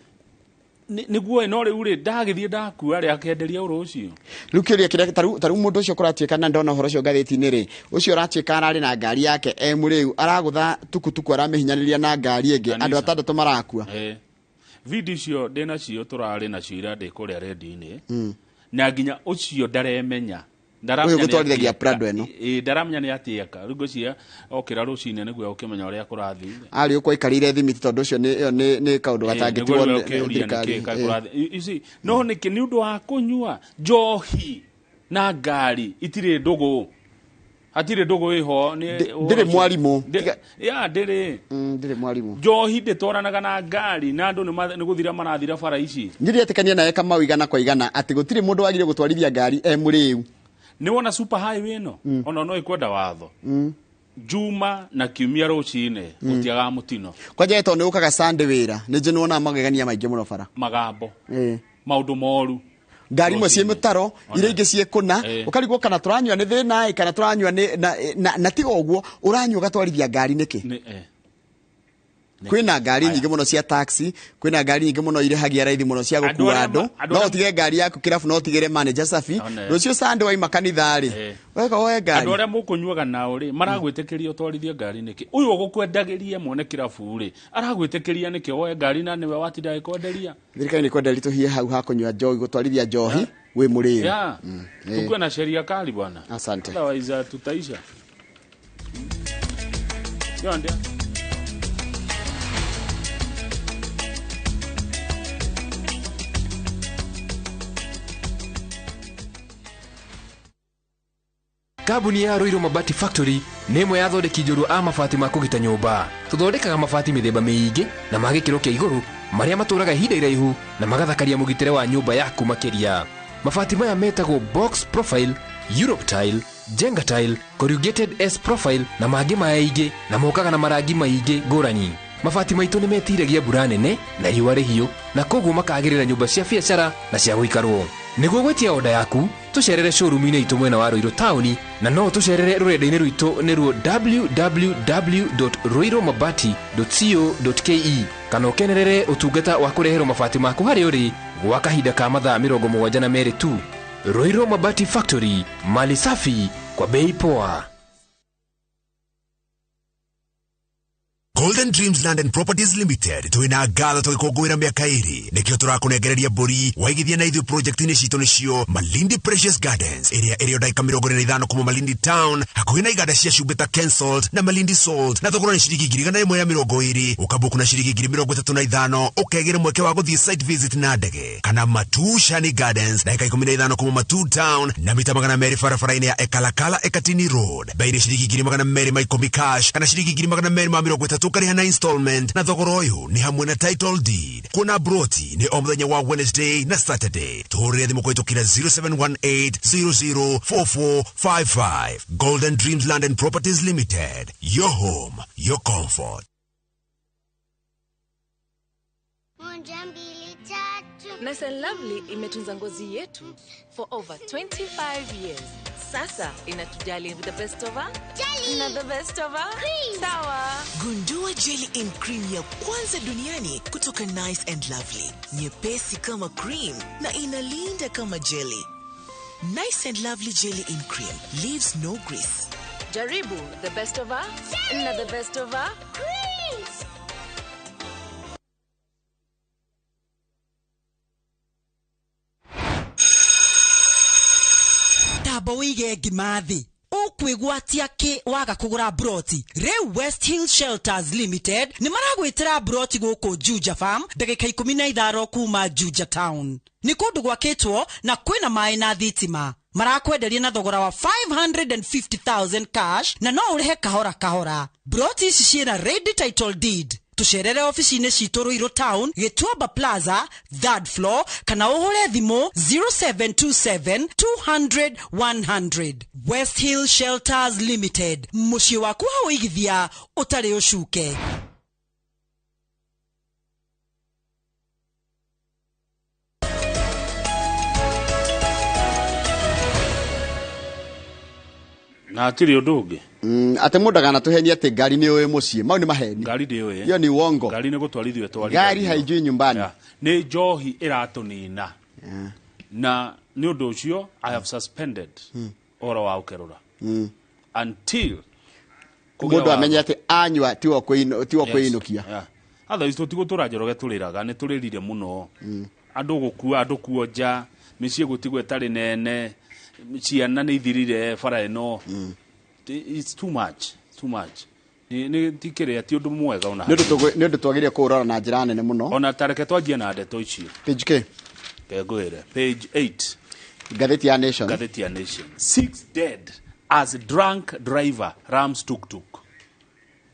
nĩguo, no rĩu rĩ ndagĩthiĩ ndakua rĩ akenderia ũrũ ũcio. Rĩu kĩũria kĩrĩa tarĩu mũndũ ũcio kũratuĩka, na ndona ũhoro ũcio ngathĩti-inĩ rĩ, ũcio ũratuĩka ararĩ na ngari yake e mũrĩu, aragũtha tukutuku aramĩhinyanĩria na ngari ĩngĩ, andũ atandatũ marakua. Video icio ndĩnacio tũrarĩ nacio ira ndĩ kũrĩa redio-inĩ, na nginya ũcio ndaremenya ũyũ gũtwarithagia Prado ĩno ndaramenya nĩ atĩeka. Rĩu ngwĩciria okĩra rũcinĩ nĩguo ũkĩmenya ũrĩa kũrathiĩ. Arĩ ũkwa aikarĩire thimiti tondũ ũcio ĩyo nĩ kaũndũ gatangĩtigwo nĩ thirikari. No nĩkĩ nĩ ũndũ wa kũnyua njohi na ngari itirĩ ndũgũ, hatirĩ ndũgũ ĩho. Ndĩrĩ mwarimũ. Ya ndĩrĩ. Ndĩrĩ mwarimũ. Njohi ndĩtwaranaga na ngari na andũ nĩ gũthira marathira bara ici. Ndiretĩkania nawe Kamau igana kwa igana atĩ gũtirĩ mũndũ wagĩrĩire gũtwarithia ngari e mũrĩu. Nĩ wona super highway ĩno ona no ĩkwenda watho Juma na Kiumia rũcinĩ gũtiagaga mũtino. Kwanja tondũ nĩ ũkaga Sunday wĩra nĩ njũ nĩwonaga magegania maingĩ mũno bara, magambo, maũndũ moru, ngari imwe ciĩ mĩtaro iria ingĩ ciĩ kũna, ũkarigwo kana tũranyua nĩ thĩna kana tũranyua nĩ na tiga ũguo ũranyua ũgatwarithia ngari nĩkĩ? Kwĩna ngari nyingĩ mũno cia taxi, kwĩna ngari nyingĩ mũno irĩhagia raithi mũno cia gũkua andũ, no ũtige ngari yaku kĩrabu, no ũtigĩre manager Safi rũciũ Sunday waima kanitha rĩ weka woe ngari. Andũ arĩa mũkũnyuaga nao rĩ maragwĩtĩkĩria ũtwarithie ngari nĩkĩ? Ũyũ ũgũkwendagĩria mwene kĩrabu rĩ aragwĩtĩkĩria nĩkĩ woe ngari na nĩwe watinda ĩkwenderia? Thirikari nĩ kwenda ritũhie hau ha kũnyua njohi, gũtwarithia njohi wĩ mũrĩu. Tukuwe na sheria kali bwana. Asante. Otherwise tutaisha. Kambuni ya Ruiru Mabati Factory nĩ ĩmwe ya athondeki njorua a mabati ma kũgita nyũmba. Tũthondekaga mabati mĩthemba mĩingĩ na ma gĩkĩro kĩa igũrũ marĩa matũraga ihinda iraihu na magathakaria mũgitĩre wa nyũmba yaku makĩria. Mabati maya metagwo box profile, Europe tile, Jenga tile, corrugated S profile na mangĩ maingĩ, na mokaga na marangi maingĩ ngũrani. Mabati maitũ nĩ metiragia mbura nene na riũa rĩhiũ na koguo makagĩrĩra nyũmba cia biacara na cia gũikarwo. Nĩguo gwĩtia oda yaku tũcerere showroom-inĩ itũ mwena wa Ruiru taũni, na no tũcerere rũrenda-inĩ rwitũ nĩruo www.ruirumabati.co.ke kana ũkenerere ũtungata wa kũreherwo mabati maku harĩa ũrĩ gwa kahinda ka mathaa 72 tu. Ruiru Mabati Factory, mali safi kwa bei poa. Golden Dreams Land and Properties Limited twina ngatho tũgĩkũngũĩra mĩaka ĩrĩ nĩkĩo tũrakũnengereria mbũri waigithia na ithuĩ project-inĩ citũ nĩcio Malindi Precious Gardens ĩrĩa ĩrĩ o ndagĩka 45 kuma Malindi Town hakuhĩ na iganda cia cumbĩ ta Kensalt na Malindi Salt na thogora nĩ ciringi 120,000 ũkambuku na ciringi 35,000 ũkegĩra mweke wa gũthiĩ site visit na ndege kana Matu Shani Gardens ndagĩka 15 kuma Matu Town na mita 200 barabara-inĩ ya Ekalakala Ekatini Road bei nĩ ciringi 210,000 cash kana ciringi 230,000 Tũkarĩha na installment, na thogora ũyũ nĩ hamwe na title deed. Kuona broti nĩ o mũthenya wa Wednesday na Saturday. Tũhũrĩre thimũ kũhĩtũkĩra 0718004455. Golden Dreams Land and Properties Limited, your home, your comfort. Nice and Lovely imetunza ngozi yetu for over 25 years. Sasa inatujali with the best of her jelly na the best of her cream. Sawa. Gundua jelly in cream ya kwanza duniani kutoka Nice and Lovely. Nyepesi kama cream na inalinda kama jelly. Nice and Lovely jelly in cream leaves no grease. Jaribu the best of her jelly na the best of her cream. Tamba wige ngima thĩ ũkwĩgwatia kĩ waga kũgũra broti. Rĩu West Hill Shelters Limited nĩ maragwĩtĩra broti gũkũ Juja Farm ndagĩka 15 kuma Juja Town. Nĩ kũndũ gwakĩtwo na kwĩna maĩ na thitima. Marakwenderia na thogora wa 550,000 cash na no ũrĩhe kahora kahora. Broti ici ciĩna ready title deed. Tucerere ofici-inĩ citũ Ruiru Town, Gĩtuamba Plaza, third floor, kana ũhũre thimũ 0727 200 100. West Hill Shelters Limited, mũciĩ waku wa ũigithia ũtarĩ ũcuke. Na hatirĩ ũndũ ũngĩ. Atĩ mũndũ akanatũhenia atĩ ngari nĩ ũĩ mũciĩ, mau nĩ maheni. Ngari ndĩũĩ. Hiyo ni uongo. Ngari nĩ gũtwarithio ĩtwarithagio. Ngari haijui nyumbani. Nĩ njohi ĩratũnina. Na nĩ ũndũ ũcio I have suspended ũhoro wa ũkerũra. Until mũndũ amenye atĩ anyua tiwe kwĩinũkia. Otherwise tũtigũtũra Njoroge tũrĩraga, nĩ tũrĩrire mũno. Andũ gũkua, andũ kuonja, mĩciĩ gũtigwo ĩtarĩ nene, ciana nĩ ithirire bara ĩno. It's too much, too much. Ni ti kĩrĩa, ti ũndũ mwega ona. Nĩ ũndũ twagĩrĩire kũũrora na njĩra nene mũno. Ona ta reke twanjie na ndeto icio. Page K. Ngwĩre, page 8. Ngathĩti ya Nation. Ngathĩti ya Nation. 6 dead as drunk driver rams tuk-tuk.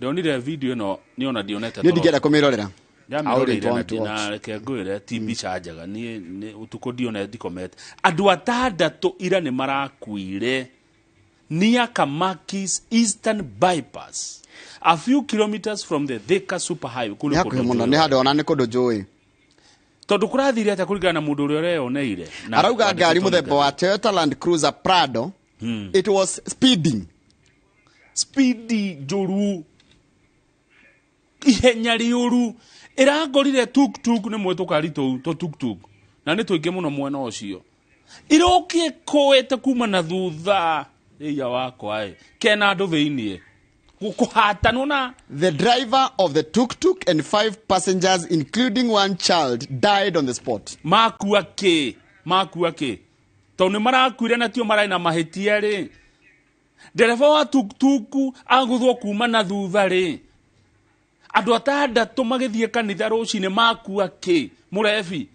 Ndonire video ĩno nĩ ona ndionete. Nĩ ndingĩenda kũmĩrorera. Ndamĩroreire na reke ngwĩre ti mbica njega. Niĩ ũtukũ ndionete ndikomete. Andũ atandatũ ira nĩ marakuire near Kamaki's Eastern Bypass, a few kilometers from the Thika Superhighway. Nĩ hakuhĩ mũno, nĩ handũ ona nĩ kũndũ njũĩ. Tondũ kũrathire atĩa kũringana na mũndũ ũrĩa ũreyoneire? Arauga ngari mũthemba wa Toyota Land Cruiser Prado, it was speeding. Speedi njũru, ihenya rĩũru, ĩrangorire tuk-tuk, nĩ mwĩ tũkari tũu, tũ tuk-tuk, na nĩ tũingĩ mũno mwena ũcio. Irũkie kũĩte kuma na thutha. Iya wakwa e kena andũ thĩiniĩ gũkũhatanwo na. The driver of the tuk-tuk and 5 passengers including one child died on the spot. Makua kĩ? Makua kĩ? Tondũ nĩ marakuire na tio mararĩ na mahĩtia rĩ. Ndereba wa tuk-tuk agũthwo kuma na thutha rĩ. Andũ atandatũ magĩthiĩ kanitha rũcinĩ makua kĩ? Mũrebi.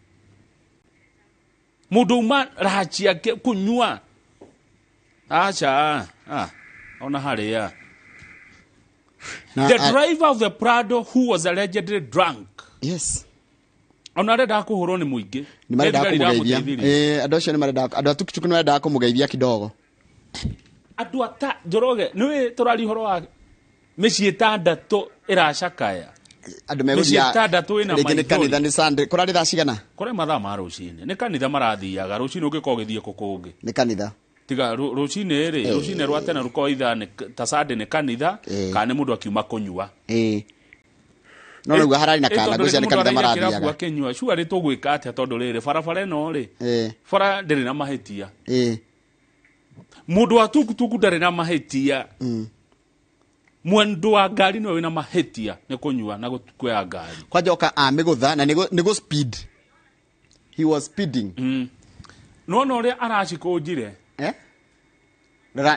Mũndũ uma rachi ake kũnyua. Acha, ona harĩa. The driver of the Prado who was allegedly drunk. Yes. Ona arenda kũhũrwo nĩ mũingĩ. Nĩ marenda kũmũgeithia. Andũ acio nĩ marenda, andũ a tuk-tuk nĩ marenda kũmũgeithia kidogo. Andũ ata Njoroge, nĩũĩ tũraria ũhoro wa mĩciĩ ĩtandatũ ĩracakaya. Andũ megũthiĩ ĩtandatũ ĩna rĩngĩ nĩ kanitha nĩ Sunday. Kũrarĩ thaa cigana? Kũrĩ mathaa ma rũcinĩ. Nĩ kanitha marathiaga rũcinĩ ũngĩkorwo ũgĩthiĩ kũ kũngĩ. Nĩ kanitha. Tiga rũcinĩ rĩ, rũcinĩ rwa tene rũkorwo ithaa ta Sunday nĩ kanitha, kana nĩ mũndũ akiuma kũnyua. No rĩu hararĩ na kana ngwĩciria nĩ kanitha marathiaga. Akĩnyua, cua rĩ tũgwĩka atĩa tondũ rĩrĩ barabara ĩno rĩ, bara ndĩrĩ na mahĩtia. Mũndũ wa tuk-tuk ndarĩ na mahĩtia. Mũndũ wa ngari nĩwe wĩna mahĩtia nĩ kũnyua na kuoya ngari. Kwanja oka amĩgũtha na nĩ gũ speed. He was speeding. Nĩwona ũrĩa aracikũnjire?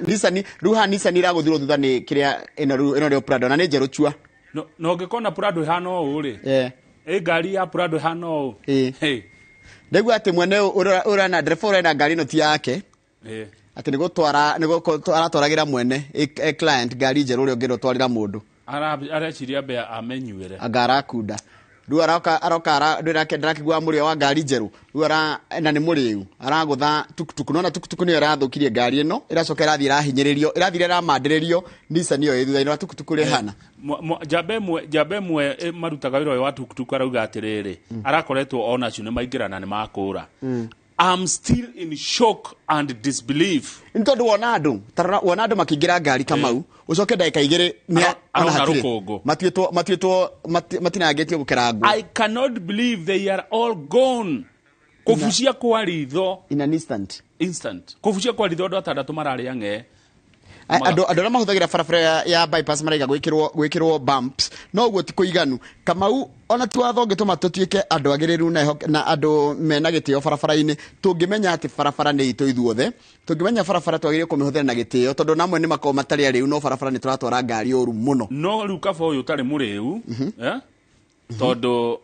Nissan, rĩu haha Nissan ĩragũthirwo thutha nĩ kĩrĩa ĩno rĩu ĩno nĩyo Prado na nĩ njerũ chua. Na ũngĩkona Prado ĩhana ũũ rĩ. Ĩ ngari ya Prado ĩhana ũũ. Ndaigua atĩ mwene ũrĩa ndereba ũrĩa ena ngari ĩno ti yake. Atĩ nĩ gũtwara nĩ aratwaragĩra mwene client ngari njerũ ũrĩa ũngĩenda ũtwarĩra mũndũ. Areciria ambe amenyuĩre. Anga arakunda rĩu aroka aroka ndĩrakĩgua mũrĩo wa ngari njerũ rĩu ara na nĩ mũrĩu aragũtha tukutuku nona tukutuku nĩyo ĩrathũkirie ngari ĩno ĩracoka ĩrathiĩ ĩrahinyĩrĩrio ĩrathire ĩramandĩrĩrio Nissan ĩyo ĩ thutha-inĩ wa tukutuku ũrĩa ĩhana. Njamba ĩmwe marutaga wĩra ũyũ wa tukutuku arauga atĩrĩrĩ, arakoretwo onacio nĩ maingĩra na nĩ makũra. I'm still in shock and disbelief. Nĩ tondũ wona andũ tarora wona andũ makĩingĩra ngari Kamau ũcoke ndagĩka igĩrĩ Arona ona hatirĩ. rũkũngũ. Matuĩtwo matinangĩtio gũkerangwo. I cannot believe they are all gone. Kũbucia kwa ritho. In an instant. Instant. Kũbucia kwa ritho andũ atandatũ mararĩa ng'ee. Andũ arĩa mahũthagĩra barabara ya bypass maraiga gwĩkĩrwo bumps no ũguo ti kũiganu. Kamau ona ti watho ũngĩtũma tũtuĩke andũ agĩrĩru na andũ mena gĩtĩo barabara-inĩ, tũngĩmenya atĩ barabara nĩ itũ ithuothe, tũngĩmenya barabara twagĩrĩirwo kũmĩhũthĩra na gĩtĩo, tondũ namwe nĩ makoragwo matarĩ arĩu no barabara nĩ tũratwara ngari ũru mũno. No rĩu kaba ũyũ ũtarĩ mũrĩu, eh? Tondũ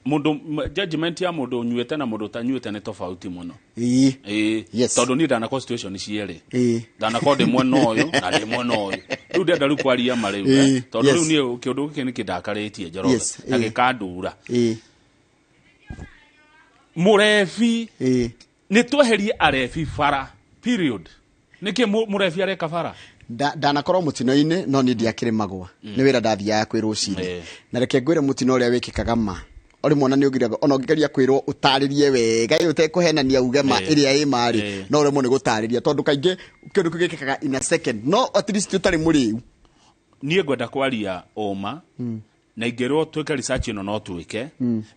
mũndũ judgment ya mũndũ ũnyuĩte na mũndũ ũtanyuĩte nĩ tofauti mũno. Ĩĩ. Yes. Tondũ niĩ ndanakorwo situation cierĩ. Ĩĩ. Ndanakorwo ndĩ mwena ũyũ na ndĩ mwena ũyũ. Rĩu ndĩrenda rĩu kwaria ma rĩu, eh? Ĩĩ. Tondũ rĩu Yes. niĩ kĩũndũ gĩkĩ nĩ kĩndakarĩtie Njoroge Yes. na Ĩĩ. gĩkandura. Ĩĩ. Mũrebi. Ĩĩ. Nĩ tweherie arebi bara. Period. Nĩkĩ mũrebi areka bara? Ndanakorwo mũtino-inĩ no niĩ ndiakĩrĩ magwa. Nĩ wĩra ndathiaga kwĩ rũcinĩ. Na reke ngwĩre mũtino ũrĩa wĩkĩkaga ma. Ũrĩ mwana nĩ ũgiraga ona ũngĩgeria kwĩrwo ũtarĩrie wega ĩ ũtekũhenania uge ma ĩrĩa ĩ ma rĩ, no ũremwo nĩ gũtarĩria tondũ kaingĩ kĩndũ kĩu gĩkĩkaga in a second no at least ũtarĩ mũrĩu. Niĩ ngwenda kwaria ũma na ingĩrwo twĩke research ĩno no twĩke.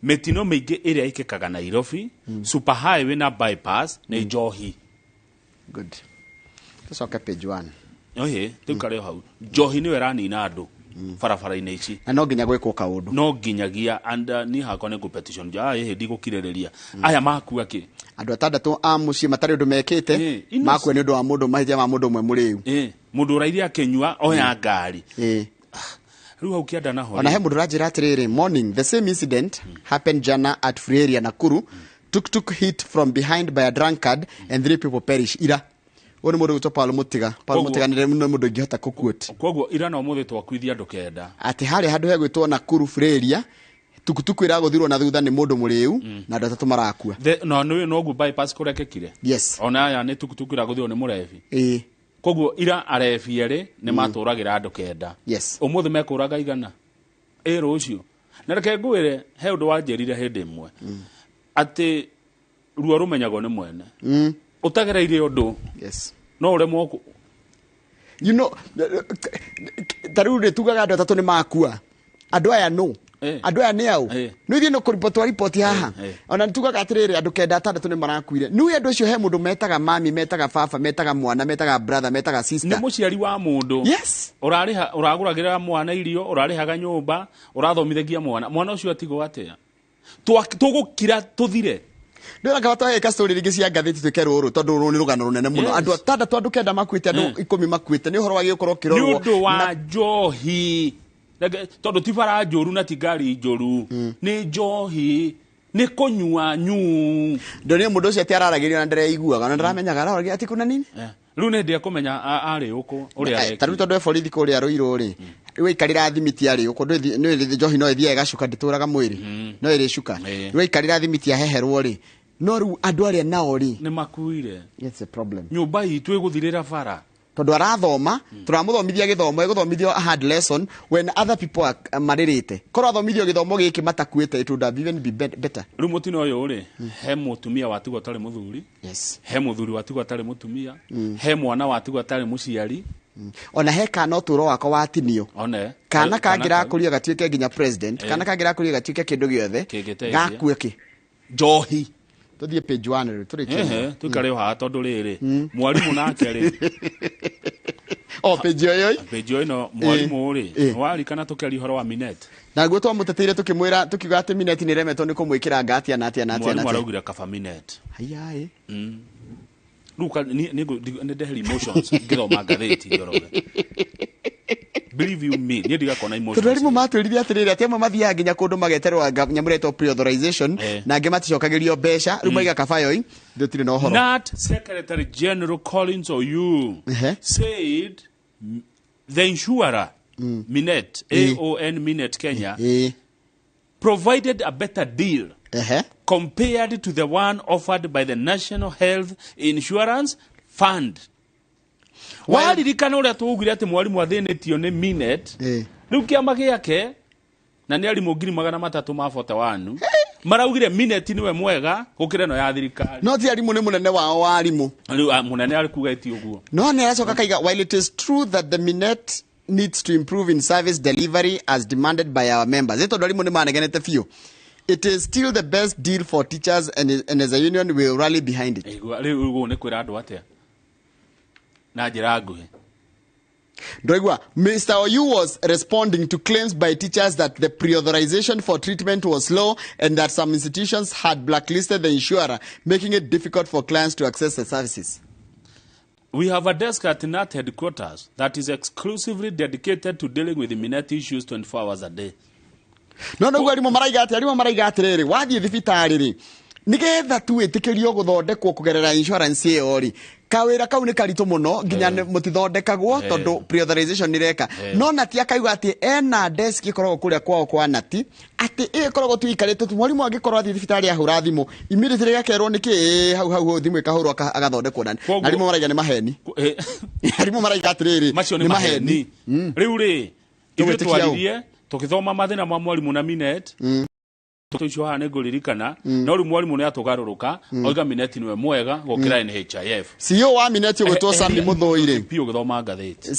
Mĩtino mĩingĩ ĩrĩa ĩkĩkaga Nairobi, super highway na bypass nĩ njohi. Good. Tũcoke page 1. Ohe, tũikare o hau. Njohi nĩyo ĩranina andũ barabara-inĩ ici. Na no nginya gwĩkwo kaũndũ. No nginyagia and niĩ hakwa nĩ ngũ-petition. Ĩhĩ ndigũkirĩrĩria. Aya makua kĩ? Andũ atandatũ a mũciĩ matarĩ ũndũ mekĩte, makua nĩ ũndũ wa mũndũ mahĩtia ma mũndũ ũmwe mũrĩu. Mũndũ ũraire akĩnyua oya ngari. Rĩu hau kĩanda naho. Ona he mũndũ ũranjĩra atĩrĩrĩ, morning, the same incident happened jana at Free Area Nakuru. Tuk-tuk hit from behind by a drunkard and 3 people perish. Ira. Ũyũ nĩ mũndũ ũgwĩtwo Paul Mũtiga. Paul Mũtiga nĩ mũndũ ingĩhota kũ-quote. Koguo ira na ũmũthĩ twakuithia andũ kenda. Atĩ harĩa handũ hegwĩtwo Nakuru Free Area, tukutuku ĩragũthirwo na thutha nĩ mũndũ mũrĩu na andũ atatũ marakua. Na nĩ noguo bypass kũrekekire. Yes. Ona aya nĩ tukutuku ĩragũthirwo nĩ mũrebi. Ĩĩ. Koguo ira arebi erĩ nĩ matũragĩra andũ kenda. Yes. Ũmũthĩ mekũraga igana. Ĩ rũciũ. Na reke ngwĩre he ũndũ wanjĩrire hĩndĩ ĩmwe. Atĩ ruo rũmenyagwo nĩ mwene. Ũtagereire ũndũ. Yes. No ũremwo You know, ta rĩu rĩ tugaga andũ atatũ nĩ makua. Andũ aya nũ? Andũ aya nĩ aũ? Nĩ ithuĩ nĩ kũriboti riboti haha. Ona nĩ tugaga atĩrĩrĩ andũ kenda atandatũ nĩ marakuire. Nĩ andũ acio he mũndũ metaga mami, metaga baba, metaga mwana, metaga brother, metaga sister. Nĩ mũciari wa mũndũ. Yes. Ũrarĩha, ũragũragĩra mwana irio, ũrarĩhaga nyũmba, ũrathomithagia mwana. Mwana ũcio atigwo atĩa? Tũgũkira tũthire. Ndĩrona kaba twagĩka story rĩngĩ cia ngathĩti twĩke rũrũ tondũ rũrũ nĩ rũgano rũnene mũno. Yes. Andũ atandatũ, andũ kenda makuĩte, andũ 10 makuĩte. Nĩ ũhoro wagĩrĩirwo gũkorwo ũkĩrorwo. Nĩ ũndũ wa njohi. Reke, tondũ ti bara njũru na ti ngari njũru. Nĩ njohi. Nĩ kũnyua nyu. Ndonire mũndũ ũcio atĩ araragĩrio na ndereiguaga, na ndaramenyaga araragia atĩ kuna nini. Rĩu nĩ ndĩa kũmenya arĩ ũkũ, ũrĩa Ta rĩu arekire. tondũ e borithi kũrĩa Rũirũ rĩ, rĩu waikarĩra thimiti arĩ ũkũ, nĩ ĩrĩ njohi no ĩthiaga ĩgacuka ndĩtũraga mwĩrĩ. No ĩrĩcuka. Rĩu waikarĩra thimiti aheherwo rĩ, no rĩu andũ arĩa nao rĩ, Nĩ makuire. It's a problem. Nyũmba itũ ĩgũthirĩra bara. Tondũ arathoma, tũramũthomithia gĩthomo, egũthomithio a hard lesson when other people are marĩrĩte. Korwo athomithio gĩthomo gĩkĩ matakuĩte, it would have even been better. Rĩu mũtino ũyũ rĩ, he mũtumia watigwo atarĩ mũthuri. Yes. He mũthuri watigwo atarĩ mũtumia. He mwana watigwo atarĩ mũciari. Ona he kana ũtũũro wakwa watinio. One. Kana Kana kangĩrakũria gatuĩke nginya president, kana kangĩrakũria gatuĩke kĩndũ gĩothe, Kĩngĩteithia. gakue kĩ? Njohi. Tũthiĩ page 1 rĩu, tũrĩkie. Ehe, tũikare o haha tondũ rĩrĩ, mwarimũ nake rĩ. O page ĩyo ĩyo. Page ĩyo ĩno mwarimũ rĩ, warikana tũkĩaria ũhoro wa Minet. Na guo twamũteteire tũkĩmwĩra, tũkiuga atĩ Minet nĩ ĩremetwo nĩ kũmwĩkĩra nga atĩa na atĩa na atĩa na Mwarimũ atĩa. araugire kaba Minet. Haiya ĩ. Rĩu nĩ ndeheri emotions ngĩthoma ngathĩti Njoroge. Believe you me, niĩ ndigakona emotions. Tondũ arimũ matwĩrire atĩrĩrĩ, atĩ amwe mathiaga nginya kũndũ mageterwo anga nyamũ ĩretwo pre-authorization, na angĩ maticokagĩrio mbeca, rĩu maiga kaba yoi, gũtirĩ na ũhoro. Nat Secretary General Collins Oyuu said the insurer Minet AON Minet Kenya provided a better deal compared to the one offered by the National Health Insurance Fund. Waririkana ũrĩa twaugire atĩ mwarimũ athĩnĩtio nĩ Minet, rĩu kĩama gĩake na nĩ arimũ 341,000 maraugire Minet nĩwe mwega gũkĩra ĩno ya thirikari. No ti arimũ, nĩ mũnene wao wa arimũ. Rĩu mũnene arĩ kuga ĩti ũguo. No nĩ aracoka kaiga, while it is true that the Minet needs to improve in service delivery as demanded by our members, ĩ tondũ arimũ nĩ manegenete biũ, it is still the best deal for teachers and as a union we will rally behind it. Igua, rĩu ũguo nĩ kwĩra andũ atĩa na njĩra nguhĩ? Ndwaigua, Mr. Oyu was responding to claims by teachers that the pre-authorization for treatment was slow and that some institutions had blacklisted the insurer, making it difficult for clients to access the services. We have a desk at KNUT headquarters that is exclusively dedicated to dealing with the Minet issues 24 hours a day. No no arimũ maraiga atĩ, arimũ maraiga atĩrĩrĩ, wathiĩ thibitarĩ rĩ, nĩgetha tu wĩtĩkĩrio gũthondekwo kũgerera insurance ĩyo rĩ, kawĩra kau nĩ karitũ mũno nginya mũtithondekagwo tondũ pre-authorization nĩreka. No Nati akauga atĩ ena desk ĩkoragwo kũrĩa kwao kwa Nati, atĩ ĩyo ĩkoragwo tu ĩikarĩte tu, mwarimũ angĩkorwo athiĩ thibitarĩ ahũra thimũ immediately gakerwo nĩ kĩ hau hau thimũ ĩkahũrwo agathondekwo. Na arimũ maraiga nĩ maheni. Arimũ maraiga atĩrĩrĩ, macio nĩ maheni. Rĩu rĩ, ithuĩ twaririe tũgĩthoma mathĩna ma mwarimũ na Minet, tũicio haha nĩ ngũririkana, no rĩu mwarimũ nĩ atũgarũrũka oiga Minet nĩwe mwega gũkĩra NHIF. CEO wa Minet ũgwĩtwo Sami Mũthũi rĩ, piũ gũthoma ngathĩti.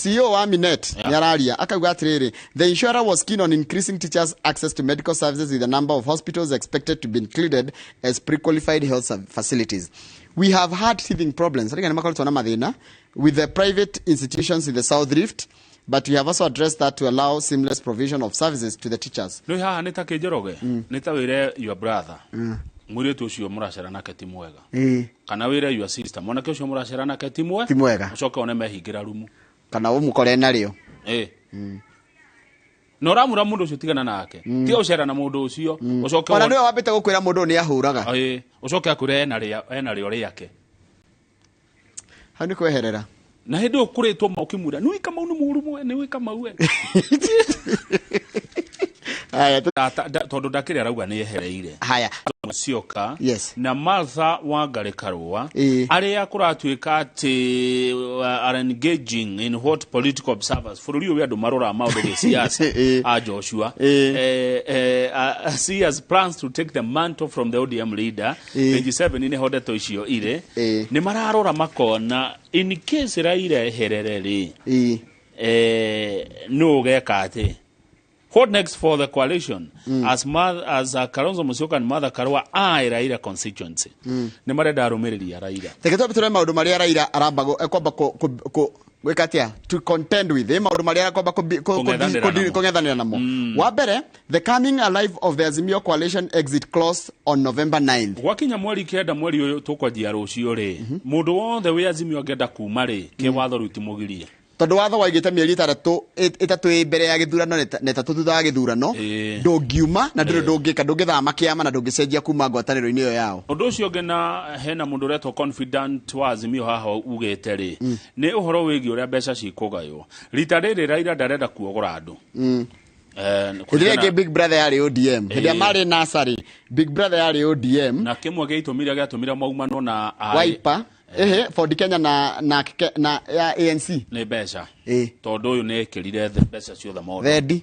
CEO wa Minet nĩ araria akauga atĩrĩrĩ, the insurer was keen on increasing teachers access to medical services with a number of hospitals expected to be included as pre-qualified health facilities. We have had teething problems, arĩa nĩ makoretwo na mathĩna with the private institutions in the South Rift, but we have also addressed that to allow seamless provision of services to the teachers. No haha nĩ ta kĩnjoroge, nĩ ta wĩre your brother mũirĩtu ũcio mũracera nake ti mwega, kana wĩre your sister mwanake ũcio mũracera nake ti mwega, ũcoke one mehingĩra rumu kana ũmũkore narĩo. Na ũramwĩra mũndũ ũcio tigana nake, tiga ũcera na mũndũ ũcio, ũcoke ona nĩwe wambĩte gũkwĩra mũndũ ũyũ nĩ ahũraga, ũcoke akwĩre ena rĩo rĩake. Hau nĩ kweherera. Na hĩndĩ ĩyo ũkũrĩtwo ũkĩmwĩra nĩ wĩka mau nĩ mũũru mwe, nĩ wĩka mau we. Tondũ ndakĩrĩ arauga nĩ ehereire. Haya. Musyoka Yes. na Martha Wangari Karua arĩa kũratuĩka atĩ are engaging in what political observers bũrũri ũyũ andũ maroraga maũndũ gĩsiasa a Joshua see as plans to take the mantle from the ODM leader. Page 7 nĩho ndeto icio irĩ. Nĩ mararora makona in case Raila eherere rĩ, nũ ũgeka atĩ. What next for the coalition? As Kalonzo Musyoka and Martha Karua are Raila constituency. Nĩ marenda arũmĩrĩri a Raila. Reke twambe tũrore maũndũ marĩa Raila aramba ekwamba gwĩka atĩa to contend with, maũndũ marĩa akwamba kũng'ethanĩra namo. Wa mbere, the coming alive of the Azimio coalition exit clause on November 9th. Gwakinya mweri 9 mweri ũyũ tũkwanjia rũciũ rĩ, mũndũ wothe wĩ Azimio angĩenda kuma rĩ, kĩwatho rĩu timũgirie. Tondũ watho waigĩte mĩeri ĩtatũ ĩ mbere ya gĩthurano na ĩtatũ thutha wa gĩthurano, ndũngiuma na ndũrĩ ndũngĩka, ndũngĩthama kĩama na ndũngĩcenjia kuma ngwatanĩro-inĩ ĩyo yao. Ũndũ ũcio ũngĩ na hena mũndũ ũretwo confident wa Azimio haha ugĩte rĩ, nĩ ũhoro wĩgiĩ ũrĩa mbeca cikũgaywo. Rita rĩrĩ Raila ndarenda kuogora andũ. Hĩndĩ ĩrĩa ĩngĩ Big Brother yarĩ ODM, hĩndĩ ĩrĩa marĩ nasarĩ, Big Brother yarĩ ODM. Na kĩmwe gĩatũmire maumanwo na Wiper. Ford Kenya na ya ANC nĩ mbeca. Tondũ ũyũ nĩ ekĩrire mbeca ciothe mondo. Thendi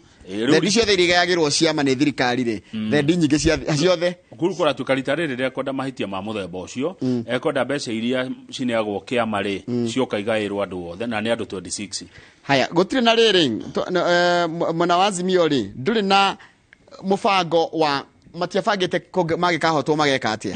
ciothe iria igayagĩrwo ciama nĩ thirikari rĩ, thendi nyingĩ ciothe. Kũu kũratuĩka rita rĩrĩ rĩekwenda mahĩtia ma mũthemba ũcio, ekwenda mbeca iria cineagwo kĩama rĩ, cioka igaĩrwo andũ othe na nĩ andũ 26. Haya, gũtirĩ na rĩrĩ, mwena wa Azimio rĩ, ndũrĩ na mũbango wa matiabangĩte magĩkahotwo mageka atĩa.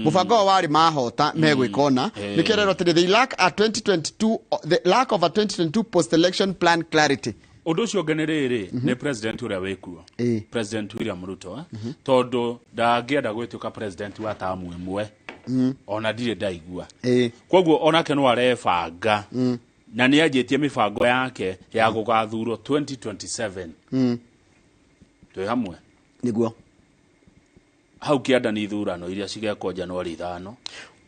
Mũbango wao warĩ mahota megwĩka ona. Nĩkĩo rero atĩrĩ, they lack a 2022, the lack of a 2022 post-election plan clarity. Ũndũ ũcio ũngĩ nĩ rĩrĩ, nĩ president ũrĩa wĩkuo, President William Ruto, tondũ ndangĩenda gwĩtuĩka president wa tamu ĩmwe, ona ndirĩ ndaigua. Koguo onake no arebanga na nĩ anjĩtie mĩbango yake ya gũgathurwo 2027. Twĩ hamwe nĩguo. Hau kĩanda nĩ ithurano iria cigekwo Januari 5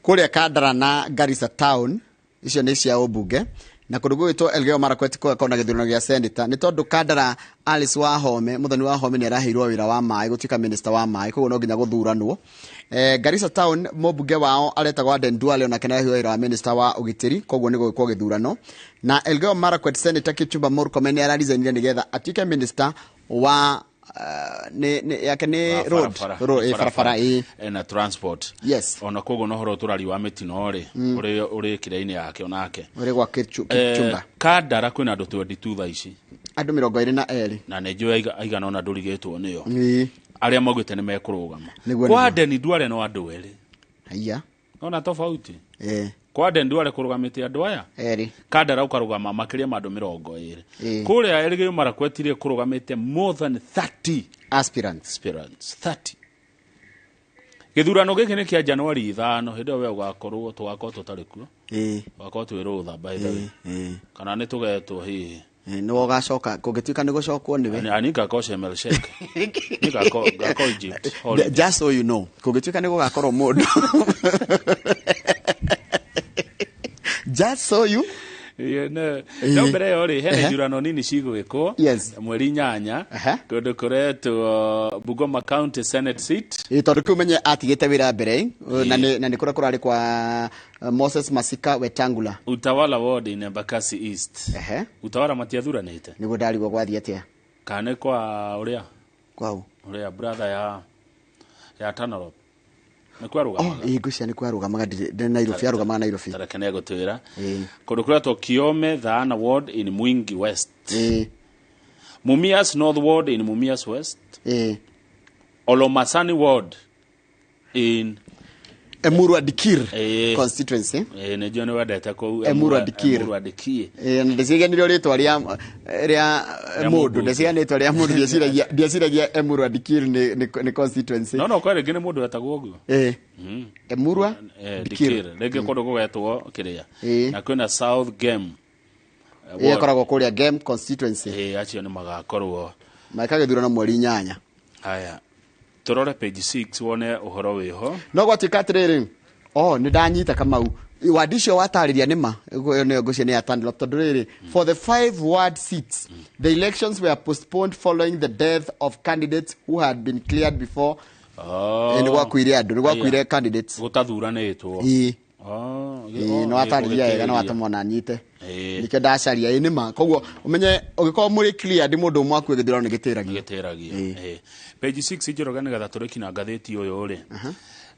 kũrĩa Kandara na Garissa town, icio nĩ cia ũmbunge. Na kũndũ gũgwĩtwo Elgeyo Marakwet gũgakorwo na gĩthurano gĩa senator nĩ tondũ Kandara Alice Wahome, Mũthoni Wahome, nĩ araheirwo wĩra wa maĩ, gũtuĩka minister wa maĩ, koguo no nginya gũthuranwo. Garissa Town, mũmbunge wao aretagwo Aden Duale, onake nĩ araheirwo wĩra wa minister wa ũgitĩri, koguo nĩ gũgĩkwo gĩthurano. Na Elgeyo Marakwet Senator Kipchumba Murkomen nĩ araresignire nĩgetha atuĩke minister wa nĩ yake nĩ Wa road. barabara. Road, barabara, ĩ. Na transport. Yes. Ona koguo no horo tũrari wa mĩtino rĩ, ũrĩ kĩrĩa-inĩ yake onake. Ũrĩ gwa Kipchumba. Kandara kwĩna andũ 22 thaa ici. Andũ 22. Na nĩ njũĩ aigana ona ndũrigĩtwo nĩo, arĩa maugĩte nĩ mekũrũgama. Nĩguo, Kwa nĩguo. Aden Duale no andũ erĩ. Haiya. Ona tofauti kwa Aden Duale kũrũgamĩte andũ aya Erĩ. Kandara ũkarũgama makĩria ma andũ 20. Kũrĩa Elgeyo Marakwet rĩ, kũrũgamĩte more than 30 aspirants. Aspirants 30. Gĩthurano gĩkĩ nĩ kĩa Januari 5. Hĩndĩ ĩyo we ũgakorwo, tũgakorwo tũtarĩ kuo. Tũgakorwo twĩ rũtha, by the way, kana nĩ tũgetwo hihi. Nĩwe ũgacoka kũngĩtuĩka nĩ gũcokwo nĩwe. Ani ngakorwo Sharm el Sheikh, Ni ngakorwo Egypt holiday. Just so you know, kũngĩtuĩka nĩ gũgakorwo mũndũ, just so you Ĩĩ, no mbere ĩyo rĩ, hena ithurano nini cigwĩkwo mweri 8 kũndũ kũretwo Bungoma County Senate seat. Ĩ, tondũ kĩu menye atigĩte wĩra mbere, na nĩ kũrĩa kũrarĩ kwa Moses Masika Wetangula. Utawala Ward in Embakasi East. Utawala matiathuranĩte. Nĩguo ndarigwo gwathiĩ atĩa. Kana nĩ kwa ũrĩa kwau ũrĩa brother ya Tanarop nĩ kwarũgamaga. Ĩ, ngwĩciria nĩ kwarũgamaga, ndĩ Nairobi, arũgamaga Nairobi. Tareke nĩ egũtwĩra. Kũndũ kũretwo Kiome Thaana Ward in Mwingi West, Mumias North Ward in Mumias West, Olomasani Ward in Emurua Dikir constituency. Ĩ, nĩ njũĩ nĩ wendete kũu. Emurua Dikir. Emurua Dikir. Ĩ, na ndĩciganire rĩtwa rĩa Rĩa mũndũ. mũmbunge. Ndĩciganire rĩtwa rĩa mũndũ, ndieciragia Emurua Dikir nĩ constituency. No kwa rĩngĩ nĩ mũndũ wetagwo ũguo. Emurua Dikir. Dikir rĩngĩ kũndũ gũgetwo kĩrĩa na kwĩna South Game Ĩ, ĩkoragwo kũrĩa Game constituency. Ĩ, acio nĩ magakorwo meka gĩthurano mweri 8. Haya, tũrore page 6 wone ũhoro wĩho. No gwatuĩka atĩrĩrĩ, oh, nĩ ndanyita Kamau, wandi icio watarĩria nĩ ma ĩyo nĩyo ngũcia nĩ ya Dunlop, tondũ rĩrĩ, for the five ward seats, the elections were postponed following the death of candidates who had been cleared before. Oh. Ĩ, nĩ gwakuire andũ, nĩ gwakuire Aya. candidates. Gũtathuranĩtwo. Ĩ. Oh, Ĩ, nĩ watarĩria wega na watũma ona nyite. Ĩ. Nĩkĩo ndacaria. Ĩ, nĩ ma, koguo ũmenye ũngĩkorwo mũrĩ cleared, mũndũ ũmwe akue, gĩthurano nĩ gĩtĩragio. Gĩtĩragio. Ĩ. Page 6, Njoroge, nĩgetha tũrĩki na ngathĩti ũyũ rĩ,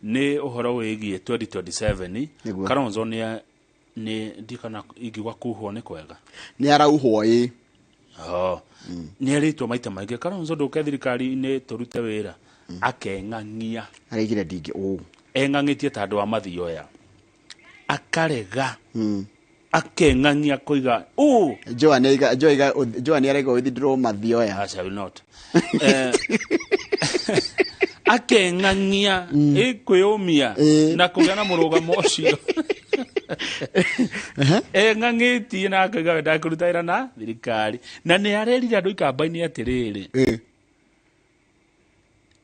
nĩ ũhoro wĩgiĩ 2027. Nĩguo. Kalonzo nĩ ndikana ingiuga kuhwo nĩ kwega. Nĩ arauhwo, ĩ. Oh. Nĩ erĩtwo maita maingĩ, Kalonzo, ndũke thirikari-inĩ tũrute wĩra, akeng'ang'ia. Araigire ndingĩ ũ. Eng'ang'ĩtie ta andũ a mathioya, akarega, akeng'ang'ia koiga ũ. Joan Joan araiga withdraw mathioya. I shall not. Akeng'ang'ia ĩkwĩyũmia na kũgĩa na mũrũgamo ũcio eng'ang'ĩtie na akauga we ndakũruta wĩra na thirikari, na nĩ arerire andũ ikamba-inĩ atĩrĩrĩ,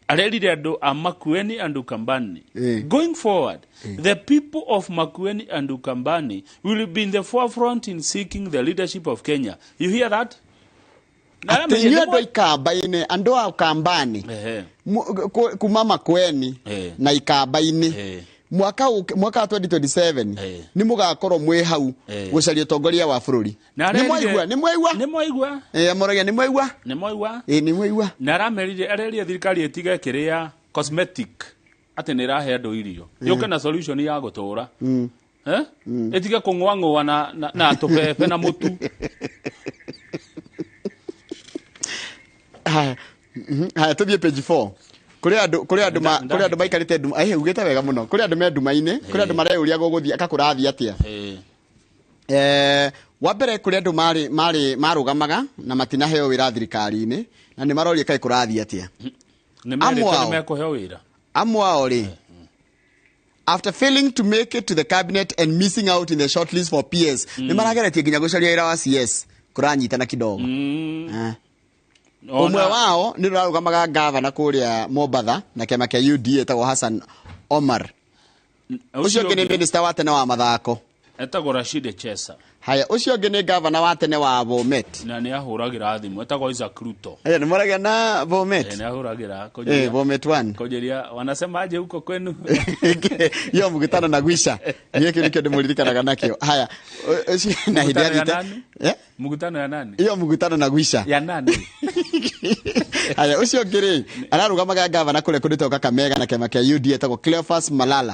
arerire andũ a Makueni and Ukambani, going forward, the people of Makueni and Ukambani will be in the forefront in seeking the leadership of Kenya. You hear that? Na Atĩ aramenye inyuĩ nĩ andũ a ikamba-inĩ, andũ a Ukambani, kuma Makueni na ikamba-inĩ, mwaka wa 2027 nĩ mũgakorwo mwĩ hau gũcaria ũtongoria wa bũrũri. Na Nĩ mwaigua? Nĩ mwaigua? Nĩ mwaigua? Ĩ, amoragia nĩ mwaigua. Nĩ mwaigua? Ĩ, nĩ mwaigua. Na aramerire, arerire thirikari ĩtige kĩrĩa cosmetic, atĩ nĩ ĩrahe andũ irio, yũke na solution ya gũtũra. Eh? Ĩtige kũng'ũang'ũa na tũbebe na mũtu. Haya, Haya, tũthiĩ page 4. Kũrĩ andũ maikarĩte nduma. Ĩhĩ, ugĩte wega mũno. Kũrĩ andũ me nduma-inĩ, kũrĩ andũ mareyũria gũgũthiĩ aka kũrathiĩ atĩa. Wa mbere, kũrĩ andũ marĩ marũgamaga na matinaheo wĩra thirikari-inĩ, na nĩ maroria kaĩ kũrathiĩ atĩa. Nĩ Amwe merĩtwo ao. nĩ mekũheo wĩra. Amwe ao rĩ, after failing to make it to the cabinet and missing out in the shortlist for PS, nĩ marageretie nginya gũcaria wĩra wa CS, kũranyitana kidogo. Ũmwe wao nĩ ũrarũgamaga gavana kũrĩa Mombatha na kĩama kĩa UDA, etagwo Hassan Omar. Ũcio ũngĩ nĩ minister wa tene wa mathako. Etagwo Rashid Chesa. Haya, ũcio ũngĩ nĩ gavana wa tene wa Bomet. Na nĩ ahũragĩra thimũ, etagwo Isaac Ruto. Aya, nĩ moragia na Bomet. Nĩ ahũragĩra. Bomet 1. Kũnjĩria wanasemaje huko kwenu? Yo mkutano na gwisha. Niĩ kĩu nĩkĩo ndĩmũririkanaga nakĩo. Haya, ũcio na hĩndĩ Mkutano ya athiĩte. nani? Eh? Mkutano ya nani? Iyo mkutano na gwisha. Ya nani? Haya, ũcio ũngĩ rĩ, ararũgamaga gavana kũrĩa kũndũ Kakamega na kĩama kĩa UDA, etagwo Cleophas Malala.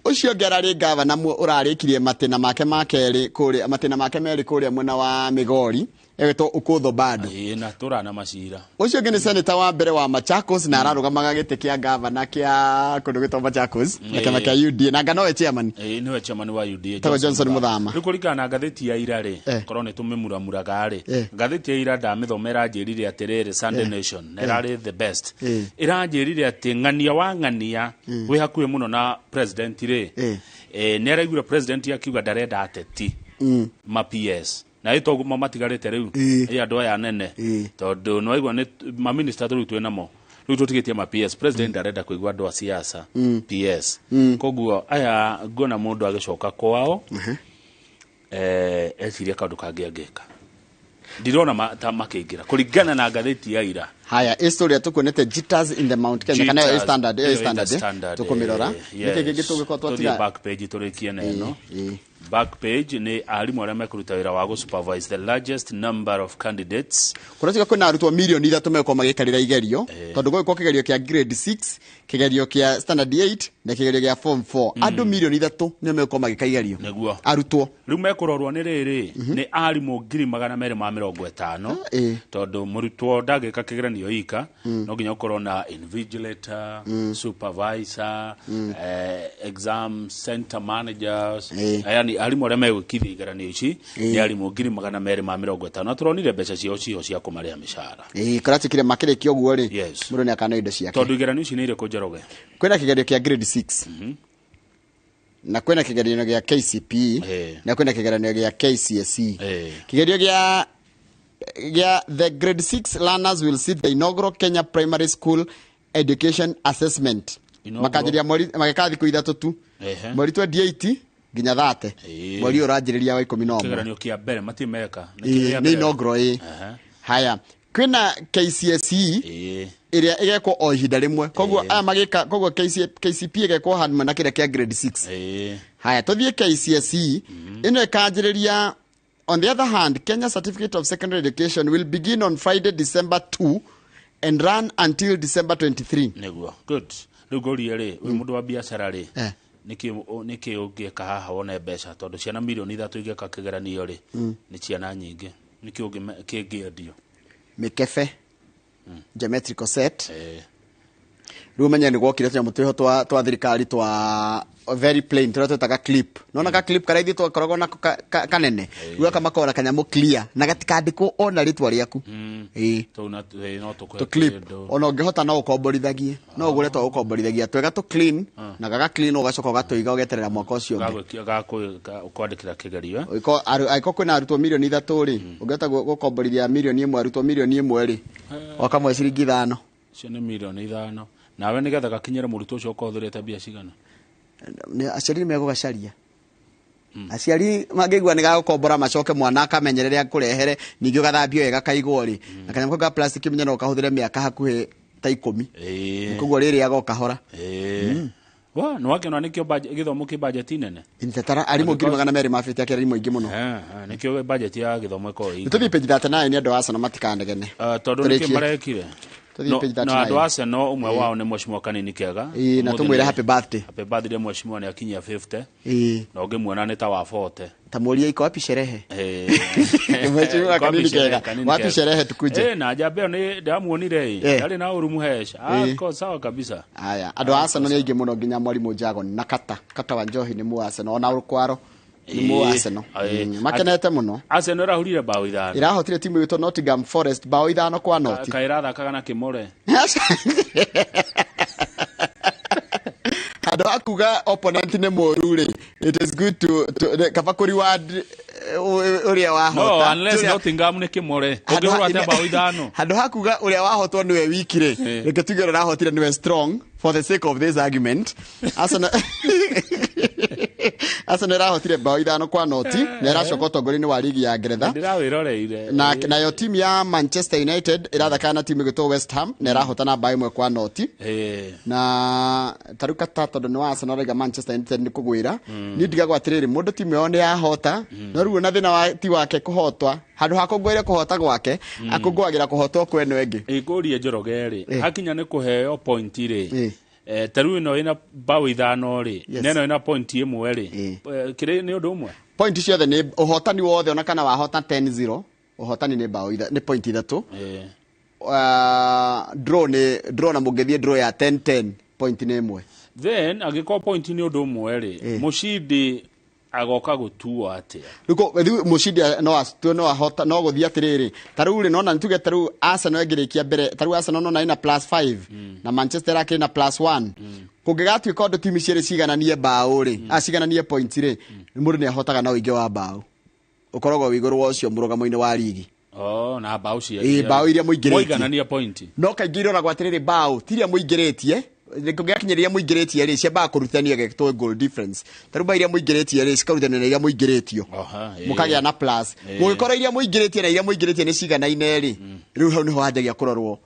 Ũcio ũngĩ ararĩ gavana ũrarĩkirie matĩna make ma kerĩ kũrĩa, matĩna make merĩ kũrĩa mwena wa Migori, egwĩtwo Ukutho Bado. Ĩĩ, na tũrana macira. Ũcio ũngĩ nĩ senator wa mbere wa Machakos na ararũgamaga gĩtĩ kĩa gavana kĩa kũndũ gwĩtwo Machakos na kĩama kĩa UDA, na anga nowe chairman. Ĩĩ, nĩwe chairman wa UDA. Etagwo Johnson Muthama. Rĩu kũringana na ngathĩti ya ira rĩ, korwo nĩ tũmĩmuramuraga rĩ, ngathĩti ya ira ndamĩthomera njĩrire atĩrĩrĩ, Sunday Nation na ĩrarĩ the best. Ĩranjĩrire atĩ ng'ania wa ng'ania wĩ hakuhĩ mũno na president rĩ, nĩ araiguire president akiuga ndarenda ateti ma PS na ĩtoguo matigarĩte rĩu ĩ andũ aya anene, tondũ nĩ waigua nĩ ma minister rĩu twĩ namo rĩu tũtigĩtie ma PS. President ndarenda kũigua andũ a siasa PS. Koguo aya nguona mũndũ agĩcoka kwao, eciria kaũndũ kangĩ angĩka, ndirona ta makĩingĩra kũringana na ngathĩti ya ira. Haya, ĩstory tũkuonete jitters in the Mount Kenya kana ĩyo Standard, ĩyo Standard tũkũmĩrora. Nĩkĩ kĩngĩ tũngĩkorwo twatiga? Tũthiĩ back page tũrĩkie na ĩno. Back page nĩ arimũ arĩa mekũruta wĩra wa gũ-supervise the largest number of candidates. Kũratuĩka kwĩna arutwo 3 milioni megũkorwo magĩikarĩra igerio, tondũ gũgĩkorwo kĩgerio kĩa grade 6, kĩgerio kĩa standard 8 na kĩgerio kĩa form 4. Andũ 3 milioni nĩo megũkorwo magĩka igerio. Nĩguo. Arutwo. Rĩu mekũrorwo nĩ rĩrĩ, nĩ arimũ 250,000, tondũ mũrutwo ndangĩka kĩgeranio ika, no nginya ũkorwo na invigilator, supervisor, exam center managers, yani arimũ arĩa megwĩkithia igeranio ici nĩ arimũ 250,000, na tũronire mbeca ciao ciho cia kũmarĩha mĩcara. Ĩĩ, kũratuĩkire makĩrĩkia ũguo rĩ, Yes. mũndũ nĩ akana indo ciake. Tondũ igeranio ici nĩ irĩkũ, Njoroge? Kwĩna kĩgerio kĩa grade 6, na kwĩna kĩgeranio gĩa KCPE, na kwĩna kĩgeranio gĩa KCSE. Kĩgerio gĩa the grade 6 learners will sit the inaugural Kenya Primary School Education Assessment. Inaugural. Makanjĩrĩria mweri, magĩka thikũ 3 tu, mweri 28 nginya 30, mweri ũyũ ũranjĩrĩria wa 11. Kĩgeranio kĩa mbere matirĩ meka. Ĩĩ, nĩ inaugural, ĩĩ. Haya, kwĩna KCSE ĩrĩa ĩgekwo o ihinda rĩmwe, koguo aya magĩka, koguo KCPE ĩgekwo hamwe na kĩrĩa kĩa grade 6. Haya, tũthiĩ KCSE ĩno ĩkanjĩrĩria. On the other hand, Kenya Certificate of Secondary Education will begin on Friday, December 2 and run until December 23. Nĩguo, good. Rĩu ngũrie rĩ, wĩ mũndũ wa biacara rĩ, nĩkĩ ũngĩka haha wone mbeca, tondũ ciana 3 milioni ingĩka kĩgeranio rĩ, nĩ ciana nyingĩ, nĩkĩ kĩngĩendio? Mĩkebe, geometrical set. Rĩu ũmenye nĩ gwokire tũnyamũ twĩho twa thirikari twa very plain, tũrĩa twĩtaga clip. Nona ka clip karĩa ithuĩ twakoragwo nako kanene, rĩu gaka makoragwo na kanyamũ clear na gatikandĩkwo ona rĩtwa rĩaku. Ĩĩ. Tũu na no tũkũhe Tũ clip. kĩndũ. Ona ũngĩhota no ũkomborithagie, no ũgũre twa gũkomborithagia twega tũ clean, na gaga clean, ũgacoka ũgatũiga ũgeterera mwaka ũcio ũngĩ. Kwandĩkĩra kĩgerio, eh? Angĩkorwo kwĩna arutwo 3 milioni rĩ, ũngĩhota gũkomborithia 1 milioni, arutwo 1 milioni rĩ, o kamwe ciringi 5. Icio nĩ 5 milioni. Nawe nĩgetha gakinyĩre mũrutwo ũcio ũkahũthĩrĩte mbia cigana? Aciari nĩ megũgacaria. Aciari mangĩigua nĩ gagũkombora, macoke mwana akamenyerere akũrehere, ningĩ ũgathambio wega kaigwo rĩ, na kanyamũ kau ka plastic menye no ũkahũthĩre mĩaka hakuhĩ ta 10. Koguo rĩrĩaga o kahora. Wa nĩ wakĩona nĩkĩo gĩthomo kĩ bajeti nene. Nĩtatara arimũ 250,000 akĩra arimũ aingĩ mũno. Nĩkĩo bajeti ya gĩthomo ĩkoragwo ĩ Tũthiĩ page 39 nĩ andũ a Arsenal matikanegene. Tondũ nĩkĩ Tũrĩkie. marekire? Tũthiĩ page Na 39. andũ a Arsenal ũmwe wao nĩ mheshimiwa Kanini Kega. Ĩĩ, na Ũmũthĩ tũmwĩre happy birthday. Happy birthday mheshimiwa, nĩ akinyia 50. Na ũngĩmuona nĩ ta wa 40. Tamuria iko wapi sherehe? Mheshimiwa Iko wapi Kanini sherehe? Kega. Kanini Wapi Kega. sherehe tukuje? Na njamba ĩyo nĩ ndamuonire ĩ. Ndarĩ na ũru mũhesh. Ako sawa kabisa. Aya, andũ a Arsenal nĩ aingĩ mũno, nginya mwarimũ Jagon na Kata wa Njohi nĩ mu Arsenal, ona Rũkwaro nĩ mu Arsenal. Makenete mũno. Arsenal ĩrahũrire bao 5. Ĩrahotire timu ĩgwĩtwo Nottingham Forest bao 5-0. Kaĩ ĩrathakaga na kĩmore? Handũ ha kuga opponent nĩ mũru rĩ, it is good to kaba kũ reward ũrĩa wahota. No, unless Nottingham nĩ kĩmore. Ũngĩhũrwo atĩa bao 5? Handũ ha kuga ũrĩa wahotwo nĩwe wiki rĩ, reke tuge ũrĩa ũrahotire nĩwe strong for the sake of this argument. Arsenal Arsenal ĩrahotire bao 5-0 na ĩracoka ũtongoria-inĩ wa ligi ya Ngeretha. Ndĩrawĩroreire. Na nayo timu ya Manchester United ĩrathakana na timu ĩgwĩtwo West Ham na ĩrahotana bao 1-0. Na tarĩu kata tondũ nĩ wa Arsenal raiga Manchester United nĩ kũgwĩra. Niĩ ndigagwo atĩrĩrĩ, mũndũ timu yao nĩ yahota, no rĩu ona thĩna wa ti wake kũhotwa, handũ ha kũngũĩre kũhota gwake, akũngũagĩra kũhotwo kwa ĩno ĩngĩ. Ĩngũrie Njoroge rĩ, hakinya nĩ kũheo point rĩ, ta rĩu ĩno ĩna bao 5 rĩ, na ĩno ĩna point 1 rĩ, kĩrĩ nĩ ũndũ ũmwe? Point ciothe nĩ ũhotani wothe, ona kana wahota 10-0, ũhotani nĩ bao nĩ point 3. Draw nĩ draw, na mũngĩthiĩ draw ya 10-10, point nĩ 1. Then angĩkorwo point nĩ ũndũ ũmwe rĩ, mũcindi agoka gũtuo atĩa? Rĩu mũcindi no ahota no gũthiĩ atĩrĩrĩ, ta rĩu rĩ, nona nĩtuge ta rĩu Arsenal ĩngĩrĩkia mbere, ta rĩu Arsenal nona ĩna +5 na Manchester akĩrĩ na +1. Kũngĩgatuĩka ũndũ timu cierĩ cigananie bao rĩ, cigananie point rĩ, mũndũ nĩ ahotaga na ũingĩ wa bao, ũkoragwo wĩ igũrũ wa ũcio mũrũgamo-inĩ wa ligi. Oh, na bao cia bao iria mũingĩrĩtie. Mũiganania point. No kaingĩ iroragwo atĩrĩrĩ, bao ti iria mũingĩrĩtie, kũngĩgakinyĩria mũingĩrĩtie rĩ, ciambaga kũrutithania gĩtwo goal difference. Ta rĩu bao iria mũingĩrĩtie rĩ, cikarutithania na iria mũingĩrĩtio, mũkagĩa na plus. Mũngĩkorwo iria mũingĩrĩtie na iria mũingĩrĩtie nĩ ciganaine rĩ, rĩu hau nĩho hanjagia kũrorwo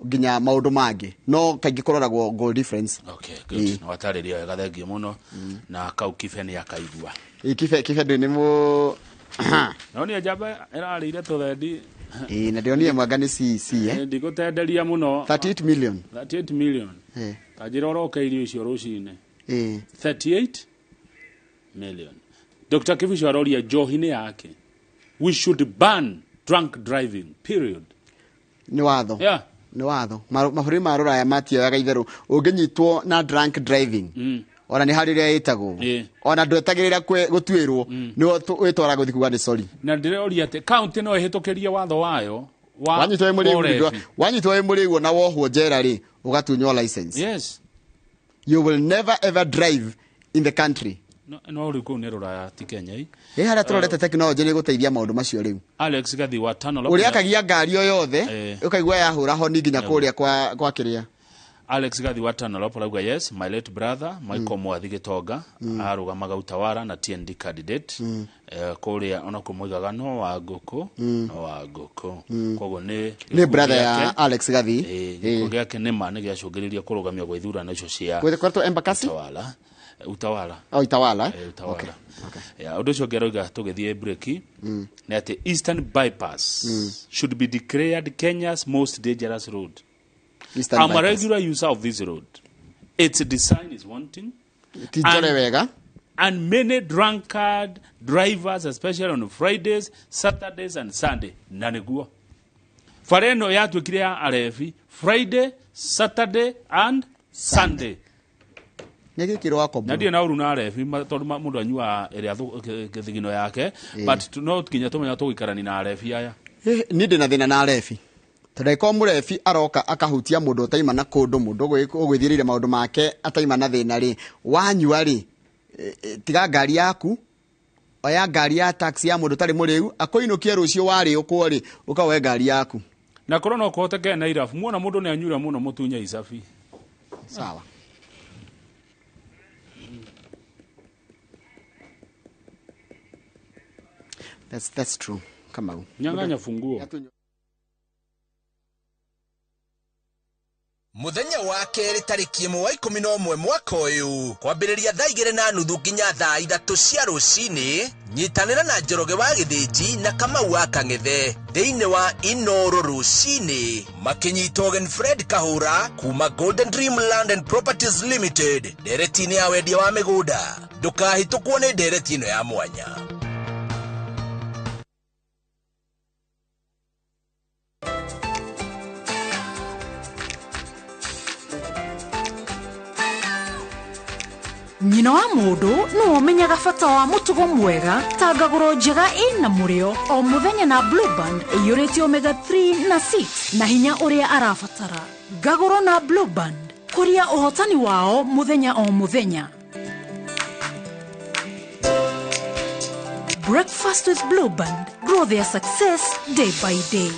nginya maũndũ mangĩ, no kaingĩ kũroragwo goal difference. Okay, good. Nĩ watarĩria wega, thengiũ mũno. Na kau Kibe nĩ akaigua. Kibe ndĩ nĩ mũ No nĩ njamba ĩrarĩire tũthendi. Na ndĩronire mwanga nĩ CC. Ndigũtenderia mũno. 38 million. 38 million. Ta njĩra ũroke irio icio rũcinĩ. 38 million. Dr. Kibicho aroria njohi nĩ yake. We should ban drunk driving, period. Nĩ watho. Yeah. Nĩ watho. Mabũrũri ma rũraya matioyaga itherũ ũngĩnyitwo na drunk driving. Ona nĩ harĩ ĩrĩa ĩtagwo. Ona ndwetagĩrĩra gũtuĩrwo, nĩwe wĩtwaraga gũthiĩ kuga nĩ sorry. Na ndĩroria atĩ county no ĩhĩtũkĩrie watho wayo wa wanyitwo wĩ mũrĩu na wohwo njera rĩ, ũgatunywo license. Yes. You will never ever drive in the country. No rĩu kũu nĩ rũraya ti Kenya. Harĩa tũrorete technology nĩ gũteithia maũndũ macio rĩu. Alex Gathi wa Tano ũrĩa akagia ngari o yothe ũkaigua yahũra honi nginya kũrĩa kwa kĩrĩa. Alex Gathi wa Tano arauga yes, my late brother Michael Mwathi Gĩtonga arũgamaga Utawara na TND candidate kũrĩa ona kũmũigaga no wa ngũkũ, no wa ngũkũ. Koguo nĩ brother ya Alex Gathi. Gĩkuũ gĩake nĩ ma nĩ gĩacũngĩrĩria kũrũgamio gwa ithurano icio cia Kwetwo Embakasi? Utawala. Oh, Utawala. Utawala. Yeah, ũndũ ũcio ũngĩ arauga tũgĩthiĩ break nĩ atĩ Eastern Bypass should be declared Kenya's most dangerous road. Eastern I'm Bypass. a regular user of this road. Its design is wanting. And many drunkard drivers, especially on Fridays, Saturdays, and Sunday. Na nĩguo. Bara ĩno yatuĩkire ya arebi Friday, Saturday, and Sunday. Nĩ gĩkĩrwo wa Na ndirĩ na ũru na arebi tondũ mũndũ anyuaga ĩrĩa thigino yake, but no nginya tũmenya tũgũikarania na arebi aya. Niĩ ndĩ na thĩna na arebi. Tondũ angĩkorwo mũrebi aroka akahutia mũndũ ũtaima na kũndũ, mũndũ ũgwĩthirĩire maũndũ make ataima na thĩna rĩ, wanyua rĩ, tiga ngari yaku, oya ngari ya taxi ya mũndũ ũtarĩ mũrĩu, akũinũkie rũciũ warĩũkwo rĩ, ũkaoe ngari yaku. Na korwo no kũhoteke na irabu, muona mũndũ nĩ anyura mũno mũtunye icabi. Sawa. That's true. Kamau. Nyang'anya funguo. Muthenya wa kerĩ tarĩki 1 wa 11 mwaka ũyũ kwambĩrĩria thaa 2:30 nginya thaa 3 cia rũcinĩ, nyitanĩra na Njoroge wa Gĩthĩnji na Kamau wa Kang'ethe thĩinĩ wa Inoro rũcinĩ makĩnyita ũgeni Fred Kahũra kuma Golden Dream Land and Properties Limited ndereti-inĩ ya wendia wa mĩgũnda. Ndũkahĩtũkwo nĩ ndereti ĩno ya mwanya. Nyina wa mũndũ nĩwe ũmenyaga bata wa mũtugo mwega ta ngagũro njega ĩna mũrĩo o mũthenya na Blue Band ĩiyũrĩte omega 3 na 6 na hinya ũrĩa arabatara. Ngagũro na Blue Band kũria ũhotani wao mũthenya o mũthenya. Breakfast with Blue Band. Grow their success day by day.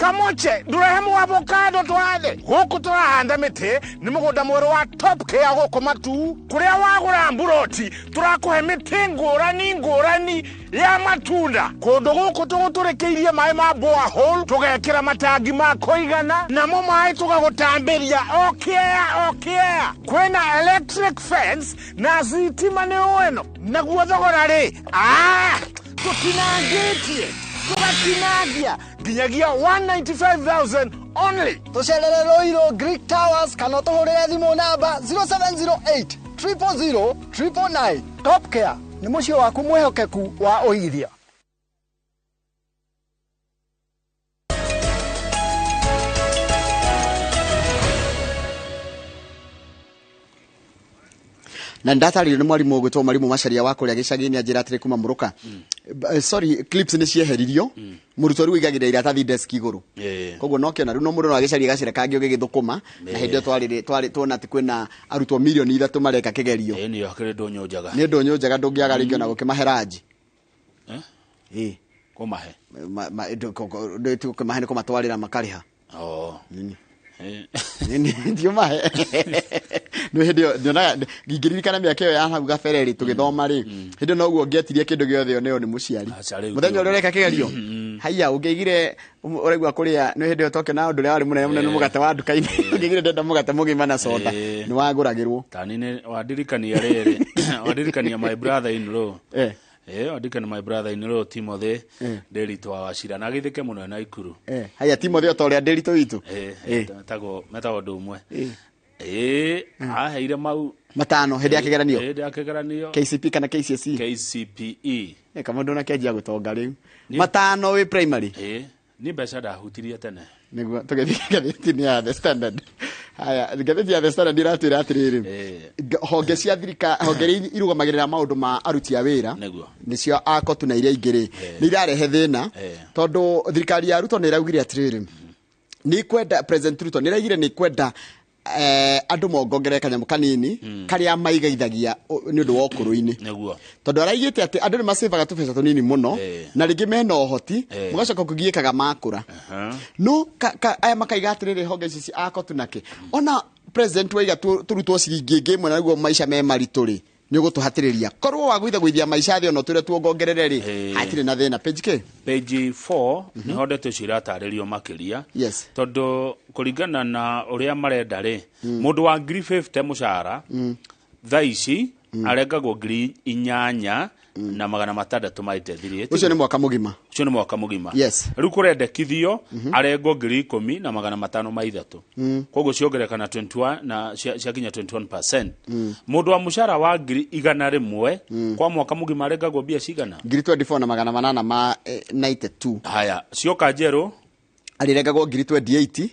Kamoche ndurehe muavocado twathe guku turahanda miti ni mugunda mweru wa Top Care guku Matu kuria wagura mburoti turakuhe miti ngurani ngurani ya matunda kundu guku tuguturikiirie mai ma borehole tugekira matangi ma kuigana namo mai tugagutambiria okiea okiea kwina electric fence na thitima ni weno naguo thogora ri tutinangitie tugatinangia nginyagia 195,000 only. Tucerere Ruiru Greek Towers kana tuhurire thimu namba 0708 000 999. Top Care ni muciĩ waku mwihokeku wa ũigithia. Na ndatarĩrio nĩ mwarimũ ũgwĩtwo mwarimu Macharia wa kũrĩa gĩcagi-inĩ anjĩra atĩrĩ kuma Mũrũka. Sorry, clips nĩ cieheririo. Mũrutwo rĩu aigagĩrĩra iratathi desk igũrũ. Koguo no kĩona rĩu no mũndũ no agĩcaria gacĩra kangĩ ũgĩgĩthũkũma na hĩndĩ ĩyo twarĩ tuona atĩ kwĩna arutwo milioni 3 mareka kĩgerio. Nĩ hakĩrĩ ndũnyũ njega. Nĩ ndũnyũ njega ndũngĩaga rĩngĩ ona gũkĩmahe ranji. Kũmahe? Kũmahe nĩ kũmatwarĩra makarĩha. Nini? Ndiumahe. Nĩ hĩndĩ ĩyo nyonaga ngĩririkana mĩaka ĩyo ya hau gabere rĩ tũgĩthoma rĩ hĩndĩ ĩyo noguo ũngĩetirie kĩndũ gĩothe oneo nĩ mũciari mũthenya ũrĩa ũreka kĩgerio haiya ũngĩaigire ũraigua kũrĩa nĩ hĩndĩ ĩyo tokĩona ũndũ ũrĩa warĩ mũnene mũno nĩ mũgate wa nduka-inĩ ũngĩaigire ndenda mũgate mũgima na soda nĩ wagũragĩrwo. Tani nĩ wandirikania rĩrĩ wandirikania my brother in law wandirikania my brother in law Timothy Nderitu wa Wachira na agĩthĩke mũno na Ikuru. Haiya Timothy o ta ũrĩa Nderitu witũ metagwo ũndũ ũmwe. Aheire mau matano hĩndĩ ya kĩgeranio. Hĩndĩ ya kĩgeranio KCP kana KCSE? KCPE. Kamũndũ nake anjia gũtonga rĩu. Matano wĩ primary. Ni mbeca ndahutirie tene. Nĩguo tũgĩthiĩ ngathĩti-inĩ ya The Standard. Haya, ngathĩti ya The Standard iratwĩra atĩrĩrĩ, honge cia thirikari, honge iria irũgamagĩrĩra maũndũ ma aruti a wĩra nĩcio akotu na iria ingĩ rĩ nĩ irarehe thĩna tondũ thirikari ya Ruto nĩ ĩraugire atĩrĩrĩ nĩ ikwenda President Ruto nĩ ĩraugire nĩ ikwenda andũ mongongerere kanyamũ kanini karĩa maigaithagia nĩ ũndũ wa ũkũrũ-inĩ. Tondũ araigĩte atĩ andũ nĩ macevaga tũbeca tũnini mũno na rĩngĩ mena ũhoti mũgacoka kũgiĩkaga makũra. No aya makaiga atĩrĩrĩ honge ici akotu nake ona president waiga tũrutwo ciringi ĩngĩ ĩmwe na nĩguo maica me maritũ rĩ nĩ ũgũtũhatĩrĩria korwo wagũithagũithia maica thĩ ona ũtwĩre tuongongerere rĩ hatirĩ na thĩna. Page K? Page 4 nĩho ndeto icio iratarĩrio makĩria. Tondũ kũringana na ũrĩa marenda rĩ mũndũ wa ngiri 50 mũcara thaa ici arengagwo ngiri 8 na 683. Ũcio nĩ mwaka mũgima. Ũcio nĩ mwaka mũgima. Rĩu kũrendekithio arengwo ngiri 10 na 503. Koguo ciongereka na 21 na ciakinya 21%. Mũndũ wa mũcara wa ngiri 101 kwa mwaka mũgima arengagwo mbia cigana? Ngiri 24 na 892. Haya, cioka njerũ arĩrengagwo ngiri 28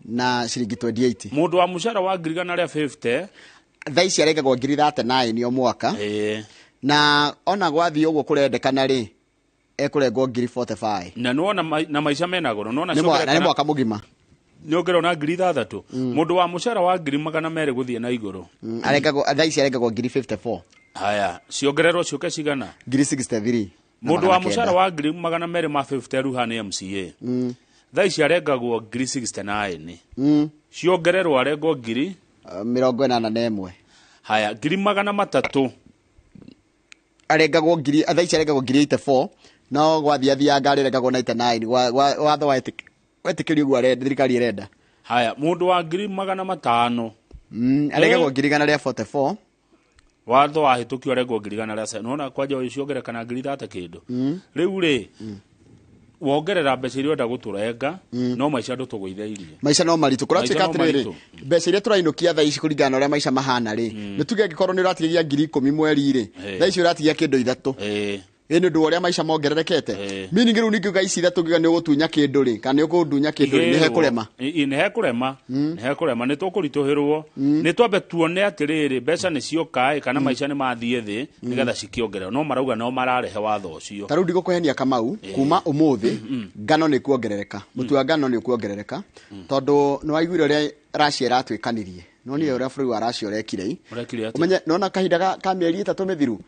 na ciringi 28. Mũndũ wa mũcara wa ngiri 150 thaa ici arengagwo ngiri 39 o mwaka. Na ona gwathiĩ ũguo kũrendekana rĩ ekũrengwo ngiri 45. Na nĩwona na maica mena goro nĩwona nĩ mwaka mũgima nĩongerera ngiri 6. Mũndũ wa mũcara wa ngiri 200 gũthiĩ na igũrũ arengagwo thaa ici arengagwo ngiri 54. Haya, ciongererwo ciũke cigana? Ngiri 63. Mũndũ wa mũcara wa ngiri 250 rĩu haha nĩ MCA thaa ici arengagwo ngiri 69. Ciongererwo arengwo ngiri 81. Haya, ngiri 300 arengagwo ngiri thaa ici arengagwo ngiri 84 no gwathiathianga arengagwo 99 watho wetĩkĩrio ũguo thirikari ĩrenda. Haya, mũndũ wa ngiri 500 arengagwo ngiri 144. Watho wahĩtũkio arengwo ngiri 100. Nĩwona kwanja ciongereka na ngiri 30 kĩndũ. Rĩu rĩ wongerera mbeca iria ũrenda gũtũrenga no maica ndũtũgũithĩirie. Maica no maritũ kũratuĩka atĩrĩrĩ mbeca iria tũrainũkia thaa ici kũringana na ũrĩa maica mahana rĩ nĩ tuge angĩkorwo nĩ ũratigagia ngiri 10 mweri rĩ thaa ici ũratigia kĩndũ 3. Ĩ nĩ ũndũ wa ũrĩa maica mongererekete. Meaning rĩu ningĩuga ici 3 ngiuga nĩ ũgũtunya kĩndũ rĩ kana nĩ ũkũndunya kĩndũ rĩ nĩ hekũrema. Nĩ hekũrema. Nĩ hekũrema nĩ tũkũritũhĩrwo. Nĩ twambe tuone atĩrĩrĩ mbeca nĩ cioka ĩ kana maica nĩ mathiĩ thĩ nĩgetha cikĩongererwo no marauga no mararehe watho ũcio. Ta rĩu ndigũkũhenia Kamau kuma ũmũthĩ ngano nĩ kuongerereka. Mũtu wa ngano nĩ ũkuongerereka tondũ nĩ waiguire ũrĩa Russia ĩratwĩkanirie. No nĩ ũrĩa bũrũri wa Russia ũrekire. Ũmenye nona kahinda ka mĩeri 3 mĩthiru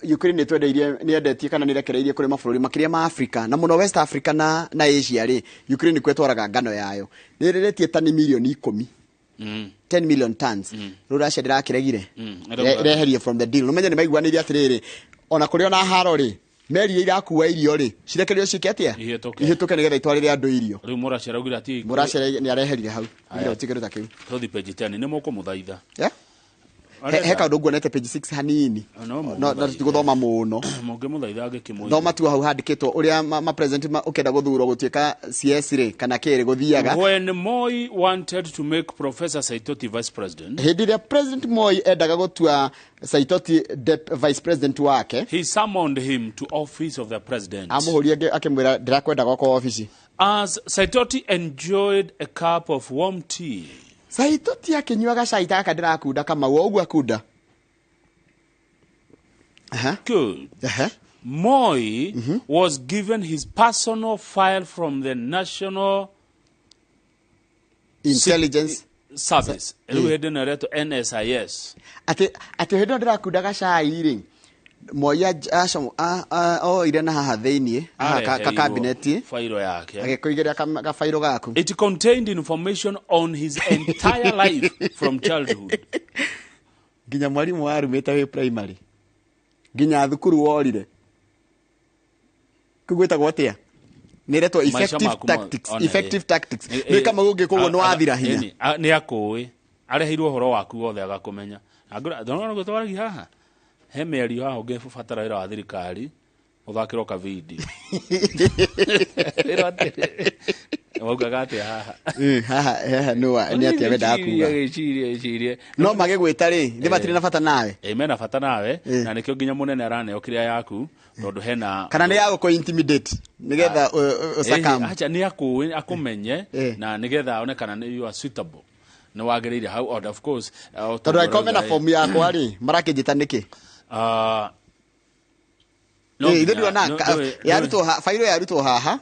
Ukraine nĩtwendeirie nĩendetie kana nĩrekereirie kũrĩ mabũrũri makĩria ma Africa na mũno West Africa na Asia rĩ, Ukraine nĩkuo ĩtwaraga ngano yayo. Nĩrĩrĩtie tani mirioni 10. 10 million tons. Rĩu Russia ndĩrakĩregire. Ĩreherie from the deal. Ũmenye nĩ maiguanĩire atĩrĩrĩ, ona kũrĩ ona haro rĩ, meri iria irakua irio rĩ, cirekererio ciĩke atĩa? Ihĩtũke. Ihĩtũke nĩgetha itwarĩre andũ irio. Rĩu Mũracia araugire ati Mũracia nĩ areherire hau. Aya. Ugire gũtirĩ kĩndũ ta kĩu. Tũthiĩ page 10 nĩ mũkũmũthaitha. Yeah? He kaũndũ nguonete page 6 hanini. No No tũtigũthoma mũno. Mũngĩmũthaitha angĩkĩmũigua. Thoma tu hau handĩkĩtwo ũrĩa ma president ũkĩenda gũthurwo gũtuĩka CS rĩ kana kĩrĩ gũthiaga. When Moi wanted to make Professor Saitoti vice president, Hĩndĩ ĩrĩa President Moi endaga gũtua Saitoti vice president wake, he summoned him to office of the president. Amũhũria akĩmwĩra ndĩrakwenda gwakwa obici. As Saitoti enjoyed a cup of warm tea, Saitoti akĩnyua gacai ta gaka ndĩrakunda Kamau o ũguo akunda. Good. Moi was given his personal file from the National Intelligence Service. Rĩu hĩndĩ ĩno ĩretwo NSIS. Atĩ hĩndĩ ĩyo ndĩrakunda gacai rĩ, Moi oire na haha thĩiniĩ haha ka cabinet fairo yake agĩkũigĩrĩra gabairo gaku. It contained information on his entire life from childhood. Nginya mwarimũ warumĩte wĩ primary nginya thukuru worire. Kũu gwĩtagwo atĩa? Nĩ ĩretwo Maica effective maku mothe. tactics. Ona, Effective tactics. Nĩ kama ũngĩkwo ũguo nĩ wathira hinya. Nĩ akũĩ areheirwo ũhoro waku wothe agakũmenya. Ndona gũtwaragia haha he mĩario haha ũngĩbatara wĩra wa thirikari ũthakĩrwo ka video. Wĩra atĩrĩ, waugaga atĩa haha? Haha haha nĩ atĩa wendaga kuga? Gĩcirie gĩcirie. No magĩgwĩta rĩ, nĩ matirĩ na bata nawe. Ĩ mena bata nawe na nĩkĩo nginya mũnene araneo kĩrĩa yaku tondũ hena Kana nĩ ya gũkũ intimidate nĩgetha ũcakam. Acha nĩ akũĩ akũmenye na nĩgetha one kana nĩ you are suitable nĩ wagĩrĩire hau and of course Tondũ angĩkorwo mena fomu yakwa rĩ, marakĩnjĩta nĩkĩ? No Ithuĩ nginya- ndĩrona yarutwo bairo yarutwo haha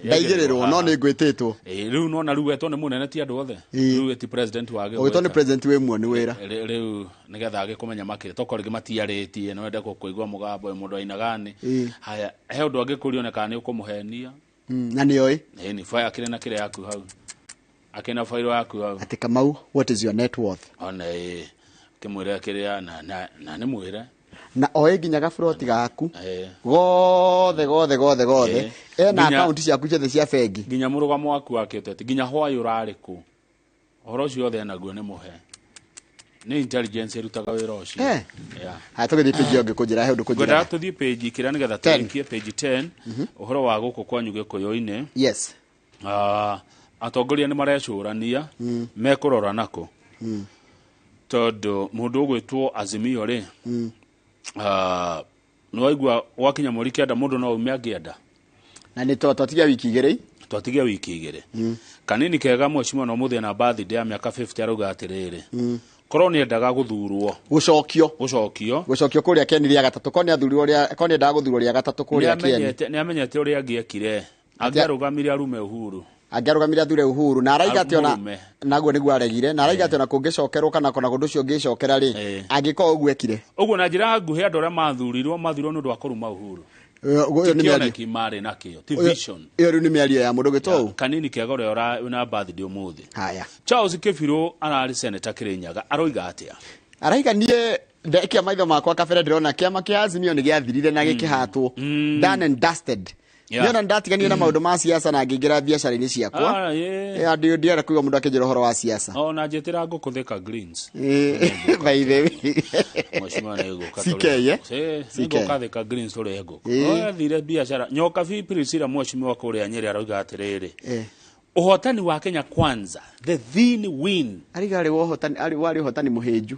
ndaigĩrĩrwo no nĩ ngwĩtĩtwo. Rĩu nona rĩu wetwo nĩ mũnene ti andũ othe. Rĩu ti president wa Ũgĩtwo nĩ president wĩ muo nĩ wĩra. Rĩu nĩgetha agĩkũmenya makĩria tokorwo rĩngĩ matiarĩtie no wende kũigua mũgambo ũyũ mũndũ ainaga nĩ. Haya he ũndũ angĩkũria one kana nĩ ũkũmũhenia. Na nĩ oĩ. Ĩni fire akĩrĩ na kĩrĩa yaku hau. Akĩrĩ na bairo yaku hau. Atĩ Kamau, what is your net worth? Ona ĩ kĩmwĩre kĩrĩa na nĩ mwĩre. Na oĩ nginya gaburoti gaku gothe gothe gothe gothe. Ena akaunti ciaku ciothe cia bengi. Nginya mũrũgamo waku wa kĩũteti nginya hwaĩ ũrarĩ kũ. Ũhoro ũcio wothe enaguo nĩ mũhe. Nĩ intelligence ĩrutaga wĩra ũcio. Yeah. Haya tũgĩthiĩ page ĩyo ngĩkũnjĩra he ũndũ Ngwendaga kũnjĩra. tũthiĩ page kĩrĩa nĩgetha 10. tũrĩkie page 10 ũhoro wa gũkũ kwanyu Gĩkũyũ-inĩ. Yes. Atongoria nĩ marecũrania mekũrora nakũ. Tondũ mũndũ ũgwĩtwo Azimio rĩ, nĩ waigua gwakinya mweri 9 mũndũ no aume angĩenda. Na nĩ twatigia wiki 2. Twatigia wiki 2. Kanini kega mheshimiwa no mũthĩ na birthday ya mĩaka 50 arauga atĩrĩrĩ. Korwo nĩ endaga gũthurwo. Gũcokio. Gũcokio. Gũcokio kũrĩa Keni rĩa gatatũ. Korwo nĩ athurirwo rĩa korwo nĩ endaga gũthurwo rĩa gatatũ kũrĩa Keni. Nĩ amenyete ũrĩa angĩekire. Angĩarũgamire arume Uhuru. Angĩarũgamire athure Uhuru na araiga atĩ ona Arume. naguo nĩguo aregire na araiga atĩ ona kũngĩcokerwo kana kona kũndũ ũcio ũngĩcokera rĩ angĩkorwo ũguo ekire. Ũguo na njĩra nguhĩ andũ arĩa mathurirwo mathurirwo nĩ ũndũ wa kũruma Uhuru. Ũyũ Ti nĩ mĩario. kĩoneki marĩ nakĩo, ti vision. Ĩyo rĩu nĩ mĩario ya mũndũ ũgĩtwo ũũ. Kanini kega ũrĩa wĩna birthday ũmũthĩ. Haya. Charles Kĩbirũ ararĩ senator Kĩrĩnyaga aroiga atĩa? Araiga niĩ ndekia maitho makwa kabere ndĩrona kĩama kĩa Azimio nĩ gĩathirire na gĩkĩhatwo. Done and dusted. Yeah. Niona ndatiganire na maũndũ ma siasa na ngĩingĩra biacara-inĩ ciakwa. Ndienda kũigua mũndũ akĩnjĩra ũhoro wa siasa. Ona njĩtĩra ngũkũ Thika Greens. By the way. Mheshimiwa nĩ gũka CK, eh? Nĩ CK. ngũka Thika Greens tũrĩe ngũkũ. Athire biacara. Nyoka bi Priscilla mheshimiwa kũrĩa Nyĩrĩ arauga atĩrĩrĩ. Ũhotani wa Kenya Kwanza, the thin win. Ariga arĩ ũhotani arĩ warĩ ũhotani mũhĩnju.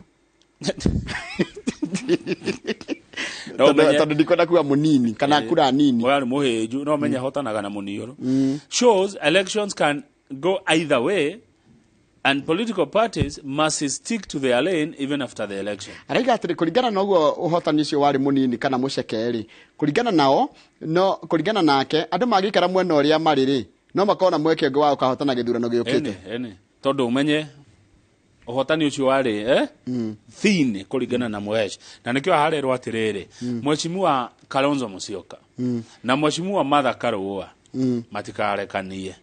Tondũ ndikwenda kuga mũnini kana kura nini. Warĩ mũhĩnju no menye hotanaga na mũniũrũ. Shows elections can go either way and political parties must stick to their lane even after the election. Araiga atĩrĩ kũringana na ũguo ũhotani ũcio warĩ mũnini kana mũceke rĩ, kũringana nao no kũringana nake andũ mangĩikara mwena ũrĩa marĩ rĩ, no makorwo na mweke ũngĩ wa gũkahotana gĩthurano gĩũkĩte. Ene tondũ ũmenye Ũhotani ũcio warĩ thin kũringana na Mwesh, na nĩkĩo harerwo atĩrĩrĩ, Mheshimiwa Kalonzo Musyoka na Mheshimiwa Martha Karua matikarekanie,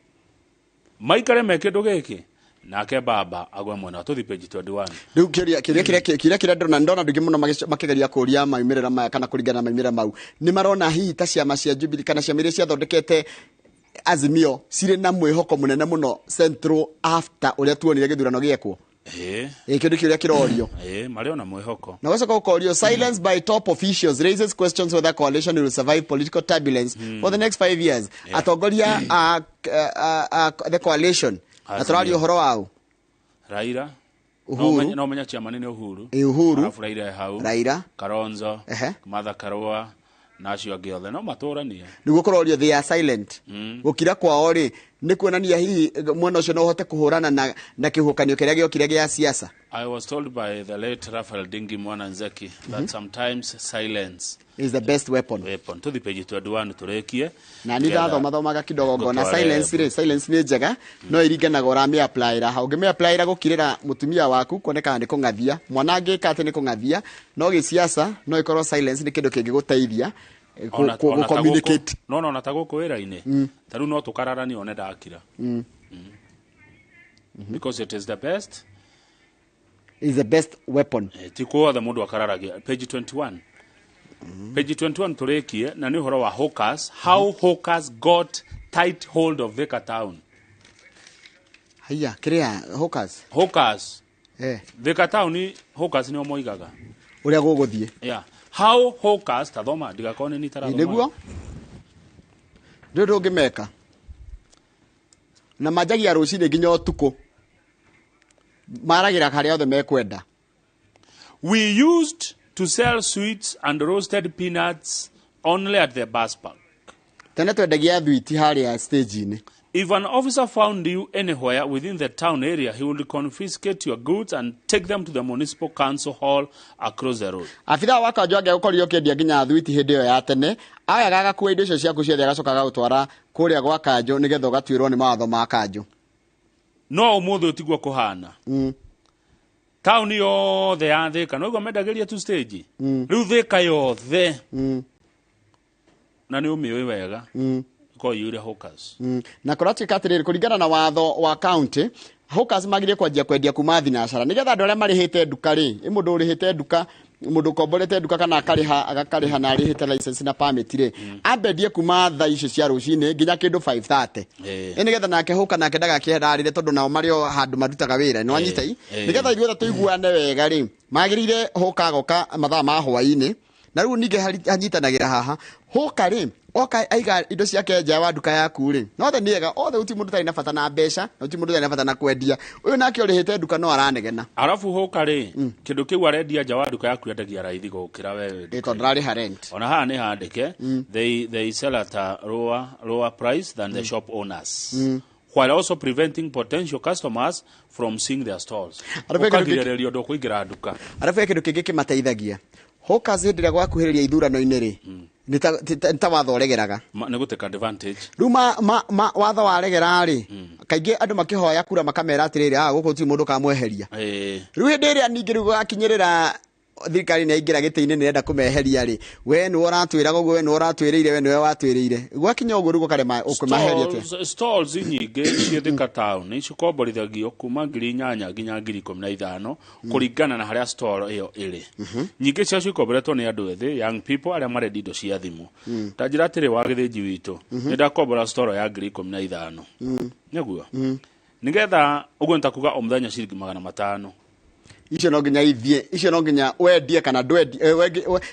maikare me kĩndũ gĩkĩ, nake baba agwe mwena. Tũthi page 21. Rĩu kĩũria kĩrĩa ndona andũ aingĩ mũno makĩgeria kũria maumĩrĩra maya kana kũringana na maumĩrĩra mau, nĩ marona hihi ta ciama cia Jubilee kana ciama iria ciathondekete Azimio cirĩ na mwĩhoko mũnene mũno Central after ũrĩa tuonire gĩthurano gĩekwo? Ĩĩ. Ĩ kĩndũ kĩũria kĩrorio. Ĩĩ, marĩ ona mwĩhoko. Na gũcoka gũkorio, silence by top officials raises questions whether coalition will survive political turbulence for the next 5 years. Atongoria a the coalition na Azimio. tũraria ũhoro wao. Raila. Uhuru. No menya chairman nĩ Uhuru. Ĩ, Uhuru. Arabu Raila e hau. Raila. Kalonzo. Martha Karua na acio angĩ othe no matũranie. Nĩguo kũrorio, they are silent. Gũkira kwao rĩ, nĩ kuonania hihi mwena ũcio no ũhote kũhũrana na kĩhuhũkanio kĩrĩa gĩokire gĩa siasa? I was told by the late Raphael Dingi Mwananzeki that sometimes silence is the best weapon. Weapon. Tuthi page 21 tũrĩkie. Na ni ndathoma thomaga kidogo ngona Ngũtware- silence rĩ, silence nĩ njega, no iringanaga ũramĩ applyra ha. Ũngĩmĩ applyra gũkirĩra mũtumia waku, kuonekaga nĩ kũng'athia mwana, angĩka atĩ nĩ kũng'athia, no gĩsiasa no ĩkorwo silence nĩ kĩndũ kĩngĩgũteithia Ona ta communicate. No ona ta gũkũ wĩra-inĩ, ta rĩu no tũkararanie one ndakira, because it is the best is the best weapon. Ti kuothe mũndũ akararagia. Page 21, page 21 tũrĩkie, na nĩ ũhoro wa hawkers, how hawkers got tight hold of Thika town. Haiya, kĩrĩa hawkers? Hawkers. Thika town hawkers nĩo moigaga ũrĩa gũgũthiĩ. Yeah, how hawkers, tathoma ndigakorwo nĩ nitarathoma. Nĩguo ndũ ndũngĩmeka na manjagia rũcinĩ nginya ũtukũ, maragĩra harĩa othe mekwenda. We used to sell sweets and roasted peanuts only at the bus park. Tene twendagia thwiti harĩa stage-inĩ. If an officer found you anywhere within the town area, he would confiscate your goods and take them to the municipal council hall across the road. Abithaa wa kanjũ angĩgũkorire ũkĩendia nginya thwiti hĩndĩ ĩyo ya tene, ayaga agakua indo icio ciaku ciothe, agacoka agagũtwara kũrĩa gwa kanjũ nĩgetha ũgatuĩrwo nĩ mawatho ma kanjũ. No ũmũthĩ ũtiguo kũhana. Taũni yothe ya Thika, no igua mendagĩria tu stage. Rĩu Thika yothe, na nĩ ũmĩũĩ wega, ĩkoragwo iyũire hawkers. Na kũratuĩka atĩrĩrĩ, kũringana na watho wa county, hawkers magire kwanjia kwendia kuma thinacara, nĩgetha andũ arĩa marĩhĩte nduka rĩ, ĩ mũndũ ũrĩhĩte nduka, mũndũ ũkomborete nduka kana akarĩha agakarĩha na arĩhĩte license na permit rĩ, ambendie kuma thaa icio cia rũcinĩ nginya kĩndũ 5:30. Ĩ nĩgetha nake hũka nake ndagakĩendarĩre, tondũ nao marĩ o handũ marutaga wĩra, nĩ wanyita i? Nĩgetha ithuothe tũiguane wega rĩ, magĩrĩire hũka agoka mathaa ma hwaĩ-inĩ, na rĩu ningĩ hanyitanagĩra haha, hũka rĩ, oka aiga indo ciake nja wa nduka yaku rĩ, na othe nĩ ega othe, gũtirĩ mũndũ ũtarĩ na bata na mbeca, na gũtirĩ mũndũ ũtarĩ na bata na kwendia. Ũyũ nake ũrĩhĩte nduka no aranegena. Arabu hũka rĩ, kĩndũ kĩu arendia nja wa nduka yaku endagia raithi gũkĩra we. Ĩ tondũ ndararĩha rent. Ona haha nĩ handĩke, they sell at a lower price than the shop owners, while also preventing potential customers from seeing their stalls. Arabu kĩndũ kĩngĩ- Ũkagirĩrĩrio ndũkũingĩra nduka. Arabu he kĩndũ kĩngĩ kĩmateithagia hawkers, hĩndĩ ĩrĩa gwakuhĩrĩria ithurano-inĩ rĩ, nĩ ta watho ũregeraga. Nĩ gũtake advantage. Rĩu ma watho waregera rĩ, kaingĩ andũ makĩhoya kura makamera atĩrĩrĩ, ah, gũkũ gũtirĩ mũndũ ũkamweheria. Rĩu hĩndĩ ĩrĩa ningĩ rĩu gũgakinyĩrĩra thirikari nĩ yaingĩra gĩtĩ-inĩ, nĩ ĩrenda kũmeheria rĩ, we nĩwe ũratwĩraga ũguo, we nĩwe ũratwĩrĩire, we nĩwe watwĩrĩire, gwakinya ũguo rĩu gũkarema ũkũmaheria atĩa? Stalls nyingĩ ciĩ Thika town cikomborithagio kuma 8,000 nginya 15,000, kũringana na harĩa stall ĩyo ĩrĩ. Nyingĩ ciacio ikomboretwo nĩ andũ ethĩ, young people arĩa marendia indo cia thimũ. Ta njĩra atĩrĩ, wa gĩthĩnji witũ, nĩ ndakombora stall ya 15,000, nĩguo nĩgetha ũguo nĩ ta kuga o mũthenya ciringi 500. Icio no nginya ithiĩ, icio no nginya wendie kana ndwendie,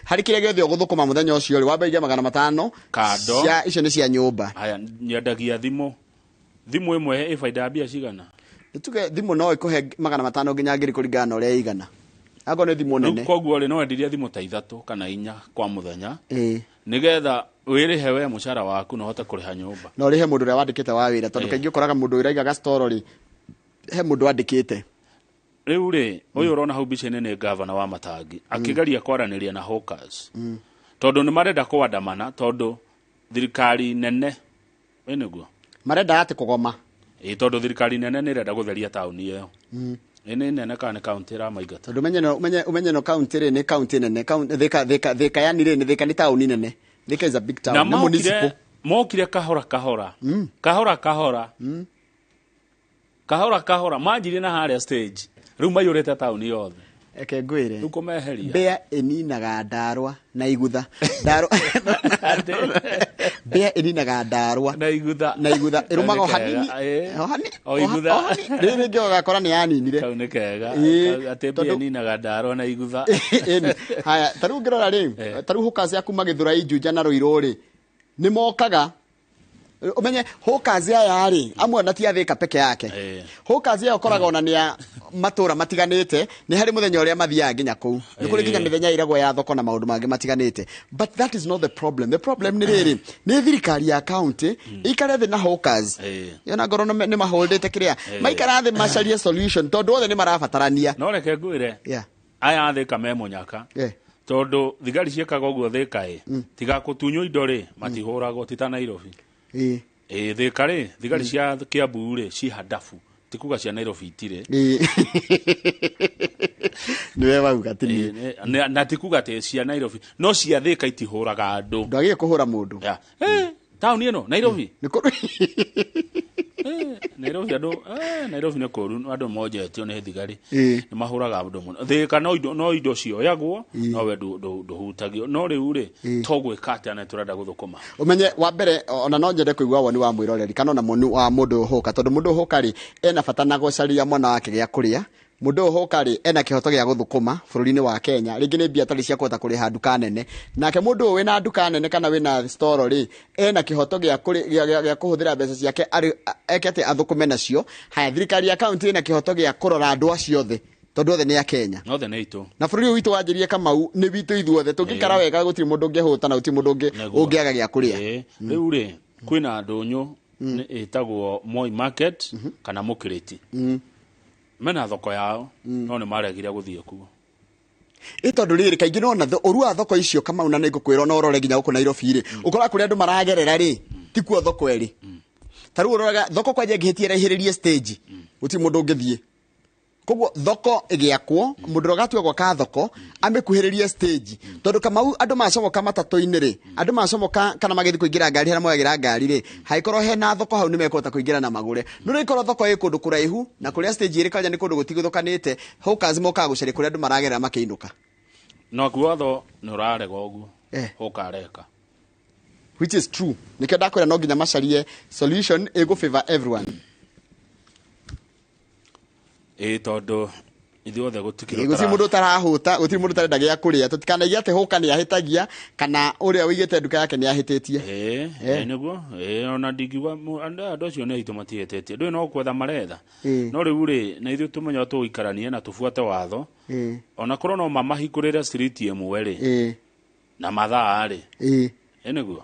harĩ kĩrĩa gĩothe ũgũthũkũma mũthenya ũcio rĩ, wambe ũige 500 Kando. Cia icio nĩ cia nyũmba. Haya, nyendagia thimũ. Thimũ ĩmwe ĩ baida ya mbia cigana? Nĩ tuge thimũ no ĩkũhe 500 nginya 1,000 kũringana na ũrĩa ĩigana, akorwo nĩ thimũ Rĩu nene. Koguo rĩ, no wendirie thimũ ta ithatũ kana inya kwa mũthenya, nĩgetha wĩrĩhe we mũcara waku na ũhote kũrĩha nyũmba. Na ũrĩhe mũndũ ũrĩa wandĩkĩte wa wĩra, tondũ kaingĩ ũkoraga mũndũ ũrĩa aigaga storo rĩ, he mũndũ wandĩkĩte. Rĩu rĩ, ũyũ ũrona hau mbica-inĩ nĩ gavana wa Matangi akĩgeria kwaranĩria na hawkers, tondũ nĩ marenda kũandamana, tondũ thirikari nene ĩ nĩguo marenda atĩ kũgoma. Ĩ, tondũ thirikari nene nĩ ĩrenda gũtheria taũni ĩyo. Ĩ nĩ nene kana nĩ kaunti ĩramaingata? Tondũ ũmenye no kaunti rĩ, nĩ kaunti nene. Thika, Thika, Thika yani rĩ, nĩ Thika nĩ taũni nene. Thika is a big town. Na Nĩ municipal. Mokire kahora kahora, kahora kahora, kahora kahora, manjirie na harĩa stage, rĩu maiyũrĩte taũni yothe. Eke ngwĩre. Rĩu kũmeheria. Mbĩa ĩninaga ndarwa na igutha. Ndarwa, mbĩa ĩninaga ndarwa na igutha. Na igutha ĩrũmaga o Nĩ kega, hanini. ĩ. O hanini. O igutha. O hanini. Rĩu rĩngĩ ũgakora nĩ yaninire. Kau nĩ kega. Ĩ, Atĩ mbĩa ĩninaga ndarwa na igutha. Ĩni. Haya, ta rĩu ngĩrora rĩ, ta rĩu hawkers ya kuma Gĩthũrai, Juja na Rũirũ rĩ, nĩ mokaga. Ũmenye hawkers aya rĩ, amwe ona ti a Thika peke yake. Hawkers aya ũkoraga ona nĩ a matũra matiganĩte, nĩ harĩ mũthenya ũrĩa mathiaga nginya kũu. Nĩ kũrĩ nginya mĩthenya ĩragwo ya thoko na maũndũ mangĩ matiganĩte. But that is not the problem. The problem nĩ rĩrĩ, nĩ thirikari ya county ikare thĩ na hawkers. Yona ngorwo nĩ maholdĩte kĩrĩa. Maikara thĩ macarie solution tondũ othe nĩ marabatarania. No reke ngwĩre, aya a Thika me mũnyaka, tondũ thigari ciĩkaga ũguo Thika ĩ, tiga kũtunywo indo rĩ, matihũragwo, ti ta Nairobi. Ĩ Thika rĩ, thigari cia Kiambu rĩ, ci handabu, ti kuga cia Nairobi itirĩ. Nĩwe wauga, ti niĩ. Na ti kuga atĩ cia Nairobi, no cia Thika itihũraga andũ. Ndwagĩrĩire kũhũra mũndũ. Ya. Taũni ĩno Nairobi, Nairobi andũ, Nairobi nĩ kũru, andũ monjetio nĩ thigari, nĩ mahũraga andũ mũno. Thika no indo cioyagwo, no we ndũhutagio. No rĩu rĩ, to gwĩka atĩa na tũrenda gũthũkũma? Ũmenye wa mbere, ona no nyende kũigua woni wa mwĩroreri kana ona woni wa mũndũ ũhũka, tondũ mũndũ ũhũka rĩ, ena bata na gũcaria mwana wake gĩa kũrĩa. Mũndũ ũyũ ũhũka rĩ, ena kĩhoto gĩa gũthũkũma bũrũri-inĩ wa Kenya, rĩngĩ nĩ mbia atarĩ cia kũhota kũrĩha nduka nene. Nake mũndũ ũyũ wĩna nduka nene kana wĩna storo rĩ, ena kĩhoto gĩa kũhũthĩra mbeca ciake arĩ eke atĩ athũkũme nacio. Haya, thirikari ya kaunti ĩna kĩhoto gĩa kũrora andũ acio othe, tondũ othe nĩ a Kenya. Othe nĩ aitũ. Na bũrũri ũyũ witũ wanjĩrie, Kamau, nĩ witũ ithuothe. Tũngĩikara wega, gũtirĩ mũndũ ũngĩhũta na gũtirĩ mũndũ ũngĩaga gĩa kũrĩa. Rĩu rĩ, kwĩna ndũnyũ ĩtagwo Moi Market kana Mũkĩrĩti, mena thoko yao, no nĩ maregire gũthiĩ kuo. Ĩ tondũ rĩrĩ, kaingĩ nona ũru wa thoko icio, Kamau, na nĩ ngũkwĩra no ũrore nginya gũkũ Nairobi rĩ, ũkoraga kũrĩa andũ maragerera rĩ, tikuo thoko ĩrĩ. Ta rĩu ũroraga thoko kwanja ĩngĩhĩtia ĩraihĩrĩrie stage, gũtirĩ mũndũ ũngĩthiĩ. Koguo thoko ĩgĩakwo, mũndũ ũrĩa ũgatua gwaka thoko amĩkuhĩrĩrie stage, tondũ Kamau, andũ macomoka matatũ-inĩ rĩ, andũ macomoka kana magĩthiĩ kũingĩra ngari harĩa moyagĩra ngari rĩ, hangĩkorwo hena thoko hau, nĩ mekũhota kũingĩra na magũre. No rĩkorwo thoko ĩ kũndũ kũraihu na kũrĩa stage ĩrĩ, kwanja nĩ kũndũ gũtigithũkanĩte, hawkers mokaga gũcaria kũrĩa andũ maragerera makĩinũka. No kuo watho nĩ ũrarega ũguo ũkareka. Which is true. Nĩkĩo ndakwĩra no nginya macarie solution ĩgũ favor everyone. Ĩ tondũ ithuothe gũtikĩrĩ Gũtirĩ mũndũ ũtarahũta, gũtirĩ mũndũ ũtarenda gĩa kũrĩa. Tũtikanaige atĩ hũka nĩ ahĩtagia kana ũrĩa ũigĩte nduka yake nĩ ahĩtĩtie. Ĩ nĩguo, ĩ ona ndingiuga andũ acio nĩ aitũ, matihĩtĩtie, ndũĩ no kwetha maretha. No rĩu rĩ, na ithuĩ tũmenye tũgũikaranie na tũbuate watho, ona korwo no mamahingũrĩre street ĩmwe rĩ, na mathaa rĩ. Ĩ nĩguo,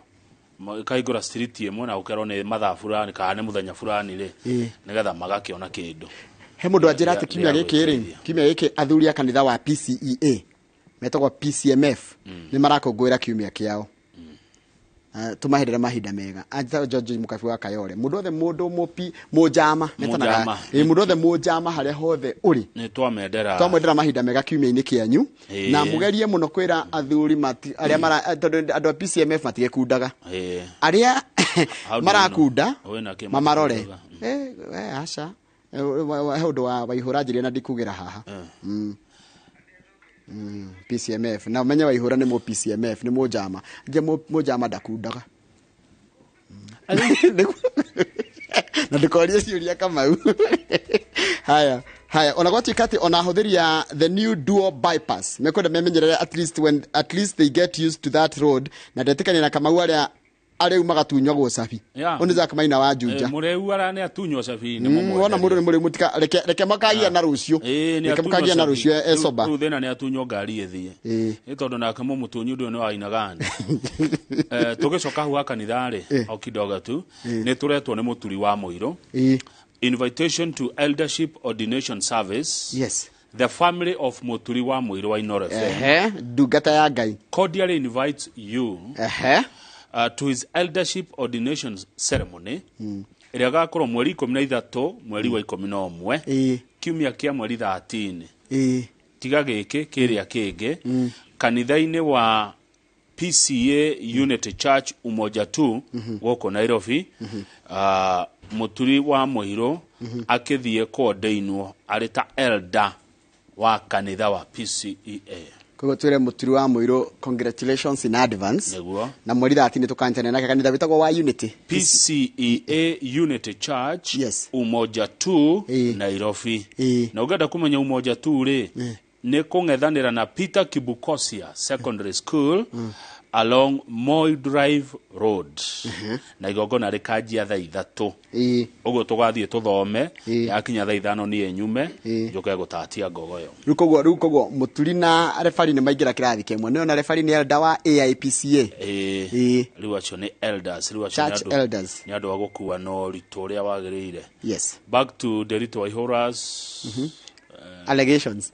ĩkahingũra street ĩmwe na gũkerwo nĩ mathaa fulani kana nĩ mũthenya fulani rĩ, nĩgetha magakĩona kĩndũ. He mũndũ anjĩra atĩ kiumia rĩa gĩkĩ rĩ, kiumia gĩkĩ athuri a kanitha wa PCEA metagwo PCMF nĩ marakũngũĩra kiumia kĩao. Tũmaherere mahinda mega. Anjĩtagwo George Mũkabi wa Kayore. Mũndũ othe, mũndũ mũpi mũnjama metanaga. Mũnjama. Ĩ, mũndũ othe mũnjama harĩa hothe ũrĩ, Nĩ twamendera. Twamwendera mahinda mega kiumia-inĩ kĩanyu. Na mũgerie mũno kwĩra athuri mati, arĩa mara, tondũ andũ a PCMF matigekundaga, arĩa Hau ndĩ marakunda wĩna kĩ mamarore. makundaga? Aca. He ũndũ wa Waihũra njĩrĩ na ndikugĩra haha. PCMF na ũmenye Waihũra nĩ mũ PCMF, nĩ mũnjama nje, mũnjama ndakundaga. Na ndũkorie ciũria, Kamau. Haya haya, ona gwatuĩka atĩ ona ahũthĩri ya the new dual bypass mekwenda memenyerere at least when at least they get used to that road. Na ndetĩkania na Kamau, arĩa arĩu magatunyagwo cabi. Ũyũ nĩ Jack Maina wa Juja. Mũrĩu ara nĩ atunywo cabi nĩ Wona mũndũ nĩ mũrĩu, mũtika reke makagia na rũciũ. Ĩĩ, nĩ Reke atunywo mũkagia na cabi. rũciũ ecoba. Rĩu thĩna nĩ atunywo ngari ĩthiĩ. Nĩ tondũ nake mũmũtunyi ũndũ ũyũ nĩ wainaga nĩ. Tũgĩcoka hau ha kanitha rĩ, o kidogo tu, nĩ tũretwo nĩ mũturi wa mũirũ. Invitation to eldership ordination service. The family of Muturi wa Mũirũ wa Inooro FM Ndungata ya Ngai. Cordially invites you to his eldership ordination ceremony ĩrĩa ĩgakorwo mweri 13 mweri wa 11. Kiumia kĩa mweri 13. Ĩĩ. Tiga gĩkĩ kĩrĩa kĩngĩ, kanitha-inĩ wa PCA Unity Church Umoja 2 gũkũ Nairobi, Mũturi wa Mũirũ akĩthiĩ kũordainwo arĩ ta elder wa kanitha wa PCEA. Koguo twĩre Mũturi wa Mũirũ congratulations in advance. Nĩguo. Na mweri 13 tũkanjane nake kanitha wĩtagwo wa Unity. PCEA Unity Church, yes. Umoja 2 Nairobi. Na ũngĩenda kũmenya Umoja 2 rĩ, nĩ kũng'ethanĩra na Peter Kibukosia Secondary School along Moi Drive Road, na igongona rĩkanjia thaa 3. Ũguo tũgathiĩ tũthome, yakinya thaa 5 niĩ nyume njũke gũtatia ngogoyo. Rĩu koguo Mũturi na refari nĩ maingĩra kĩrathi kĩmwe, nĩyo na refari nĩ elder wa AIPCA. Ĩĩ, rĩu acio nĩ elders, rĩu acio nĩ Church elders. Nĩ andũ a gũkua na ũritũ ũrĩa wagĩrĩire. Yes. Back to Nderitu Waihũra's allegations.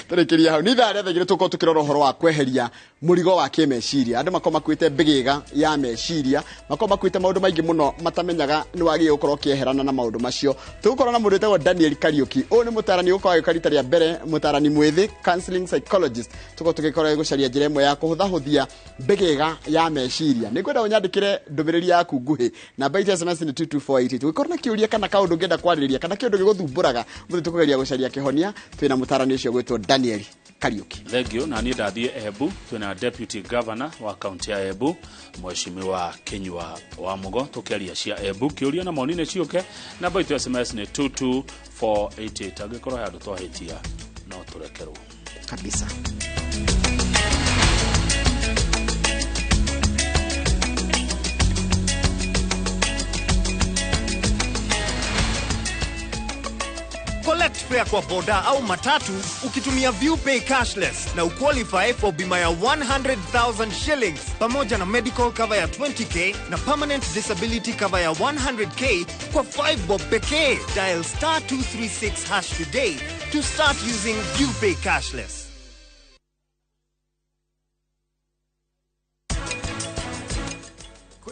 Tũrĩkĩria hau nĩ ithaa rĩa 2:00, tũkorwo tũkĩrora ũhoro wa kweheria mũrigo wa kĩmeciria. Andũ makorwo makuĩte mbĩgĩga ya meciria, makorwo makuĩte maũndũ maingĩ mũno matamenyaga nĩ wagĩrĩire gũkorwo ũkĩeherana na maũndũ macio. Tũgũkorwo na mũndũ wĩtagwo Daniel Kariuki. Ũyũ nĩ mũtarani ũgũkorwo agĩũka rita rĩa mbere, mũtarani mwĩthĩ, counseling psychologist. Tũkorwo tũgĩkorwo gũcaria njĩra ĩmwe ya kũhũthahũthia mbĩgĩga ya meciria. Nĩ ngwenda ũnyandĩkĩre ndũmĩrĩri yaku nguhĩ, namba itũ ya SMS nĩ 22488. Ũngĩkorwo na kĩũria kana kaũndũ ũngĩenda kwarĩrĩria kana kĩũndũ gĩgũthumbũraga, mũthĩ tũkũgeria gũcaria kĩhonia. Twĩna mũtarani ũcio gwĩtwo Daniel Kariuki. Thank you. Na niĩ ndathiĩ Embu, twĩna deputy governor wa kaunti ya Embu, Mheshimiwa Kinyua wa Mugo, tũkĩaria cia Embu. Kĩũria na maoni nĩ ciũke, namba itũ ya SMS nĩ 22488. Angĩkorwo he handũ twahĩtia, no tũrekerwo. Kabisa. Collect fare kwa boda au matatu ukitumia ViewPay cashless na uqualify for bima ya 100,000 shillings pamoja na medical cover ya 20K na permanent disability cover ya 100K kwa 5 bob pekee. Dial star 236 hash today to start using ViewPay cashless.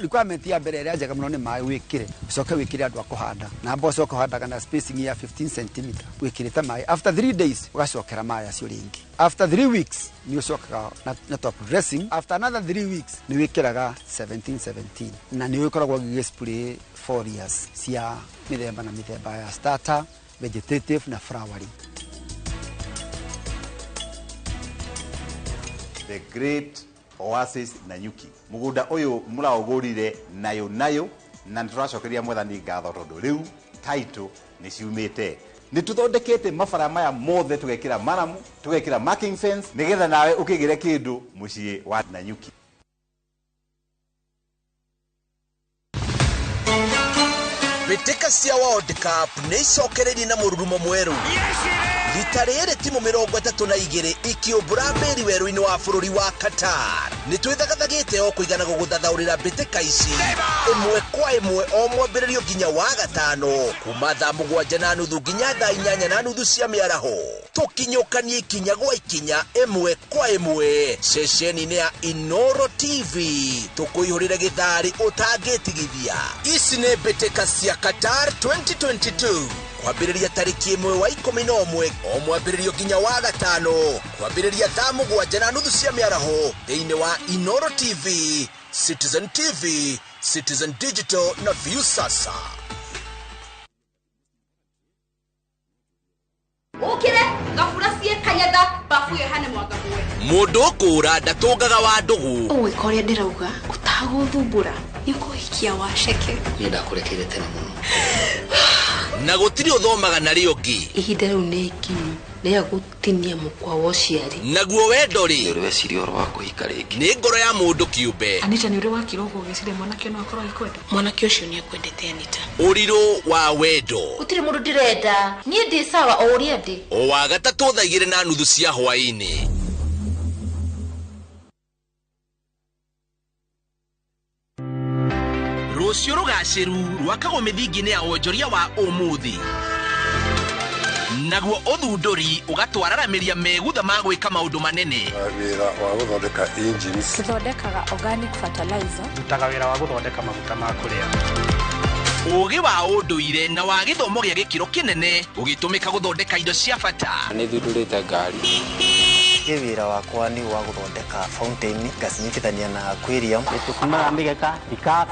Requirement ya mbere ĩrĩa njega mũno nĩ maĩ wĩkĩre, ũcoke wĩkĩre andũ a kũhanda na mboco ũkũhandaga na spacing ya 15 cm, wĩkĩrĩte maĩ. After 3 days ũgacokera maĩ acio rĩngĩ. After 3 weeks nĩ ũcokaga na top dressing. After another 3 weeks nĩ wĩkĩraga 17 17 na nĩ ũkoragwo ũgĩgĩ spray foliars cia mĩthemba na mĩthemba ya starter, vegetative na flowering. The Great Oasis Nanyuki, mũgũnda ũyũ mũraũgũrire nayo nayo, na nĩ tũracokeria mwathani ngatho tondũ rĩu title nĩ ciumĩte. Nĩ tũthondekete mabara maya mothe, tũgekĩra maramu, tũgekĩra marking fence, nĩgetha nawe ũkĩgĩre kĩndũ mũciĩ wa Nanyuki. Mbĩtĩka cia World Cup nĩ icokereirie na mũrurumo mwerũ. Rita rĩrĩ timu 32 ikĩũmbũra mbĩri werũ-inĩ wa bũrũri wa Qatar. Nĩ twĩthagathagĩte o kũigana gũgũthathaũrĩra mbĩtĩka ici ĩmwe kwa ĩmwe o mwambĩrĩrio nginya wa gatano, kuma 7:30 nginya 8:30 cia mĩaraho, tũkinyũkanie ikinya gwa ikinya, ĩmwe kwa ĩmwe, ceceni-inĩ ya Inoro TV, tũkũihũrĩre gĩtharĩ ũtangĩtigithia. Ici nĩ mbĩtĩka cia Qatar 2022, kwambĩrĩria tarĩki 1 wa 11, o mwambĩrĩrio nginya wa gatano, kwambĩrĩria 7:30 cia mĩaraho, thĩinĩ wa Inoro TV, Citizen TV, Citizen Digital na Viusasa. Ukire ngabura cie kanyatha bafu yo hane mwanga muwe. Mũndũ ũkũra ndatũngaga wa ndũgũ. Ũgwĩka ũrĩa ndĩrauga ũtagũthumbũra nĩ ũkũhikia waceke. Niĩ ndakũrekeire tene mũno. Na gũtirĩ ũthomaga na rĩo ũngĩ. Ihinda rĩu nĩ ikinyu rĩa gũtinia mũkwa wa ũciari. Naguo wendo rĩ, nĩ weciria ũhoro wa kũhika rĩngĩ? Nĩ ngoro ya mũndũ kĩũmbe. Anita, nĩ ũrĩ wakira ũguo ũgĩciria mwanake no akorwo agĩkwenda? Mwanake ũcio nĩ akwendete, Anita. Ũrirũ wa wendo. Gũtirĩ mũndũ ndĩrenda, niĩ ndĩ sawa o ũrĩa ndĩ. O wa gatatũ 2:30 cia hwaĩ-inĩ. Rũciũ rũgacĩru rwakagwo mĩthingi-inĩ ya wonjoria wa ũmũthĩ, naguo ũthundũri ũgatwararamĩria megutha ma gwĩka maũndũ manene. Wĩra wa gũthondeka engines. Tũthondekaga organic fertilizer. Ndutaga wĩra wa gũthondeka maguta ma kũrĩa. Ũũgĩ wa ũndũire na wa gĩthomo gĩa gĩkĩro kĩnene ũgĩtũmĩka gũthondeka indo cia bata. Nĩ thundũrĩte ngari. Niĩ wĩra wakwa nĩ wa gũthondeka fountain ngacinyitithania na aquarium. Nĩtũkunaga mĩgeka, ikabu.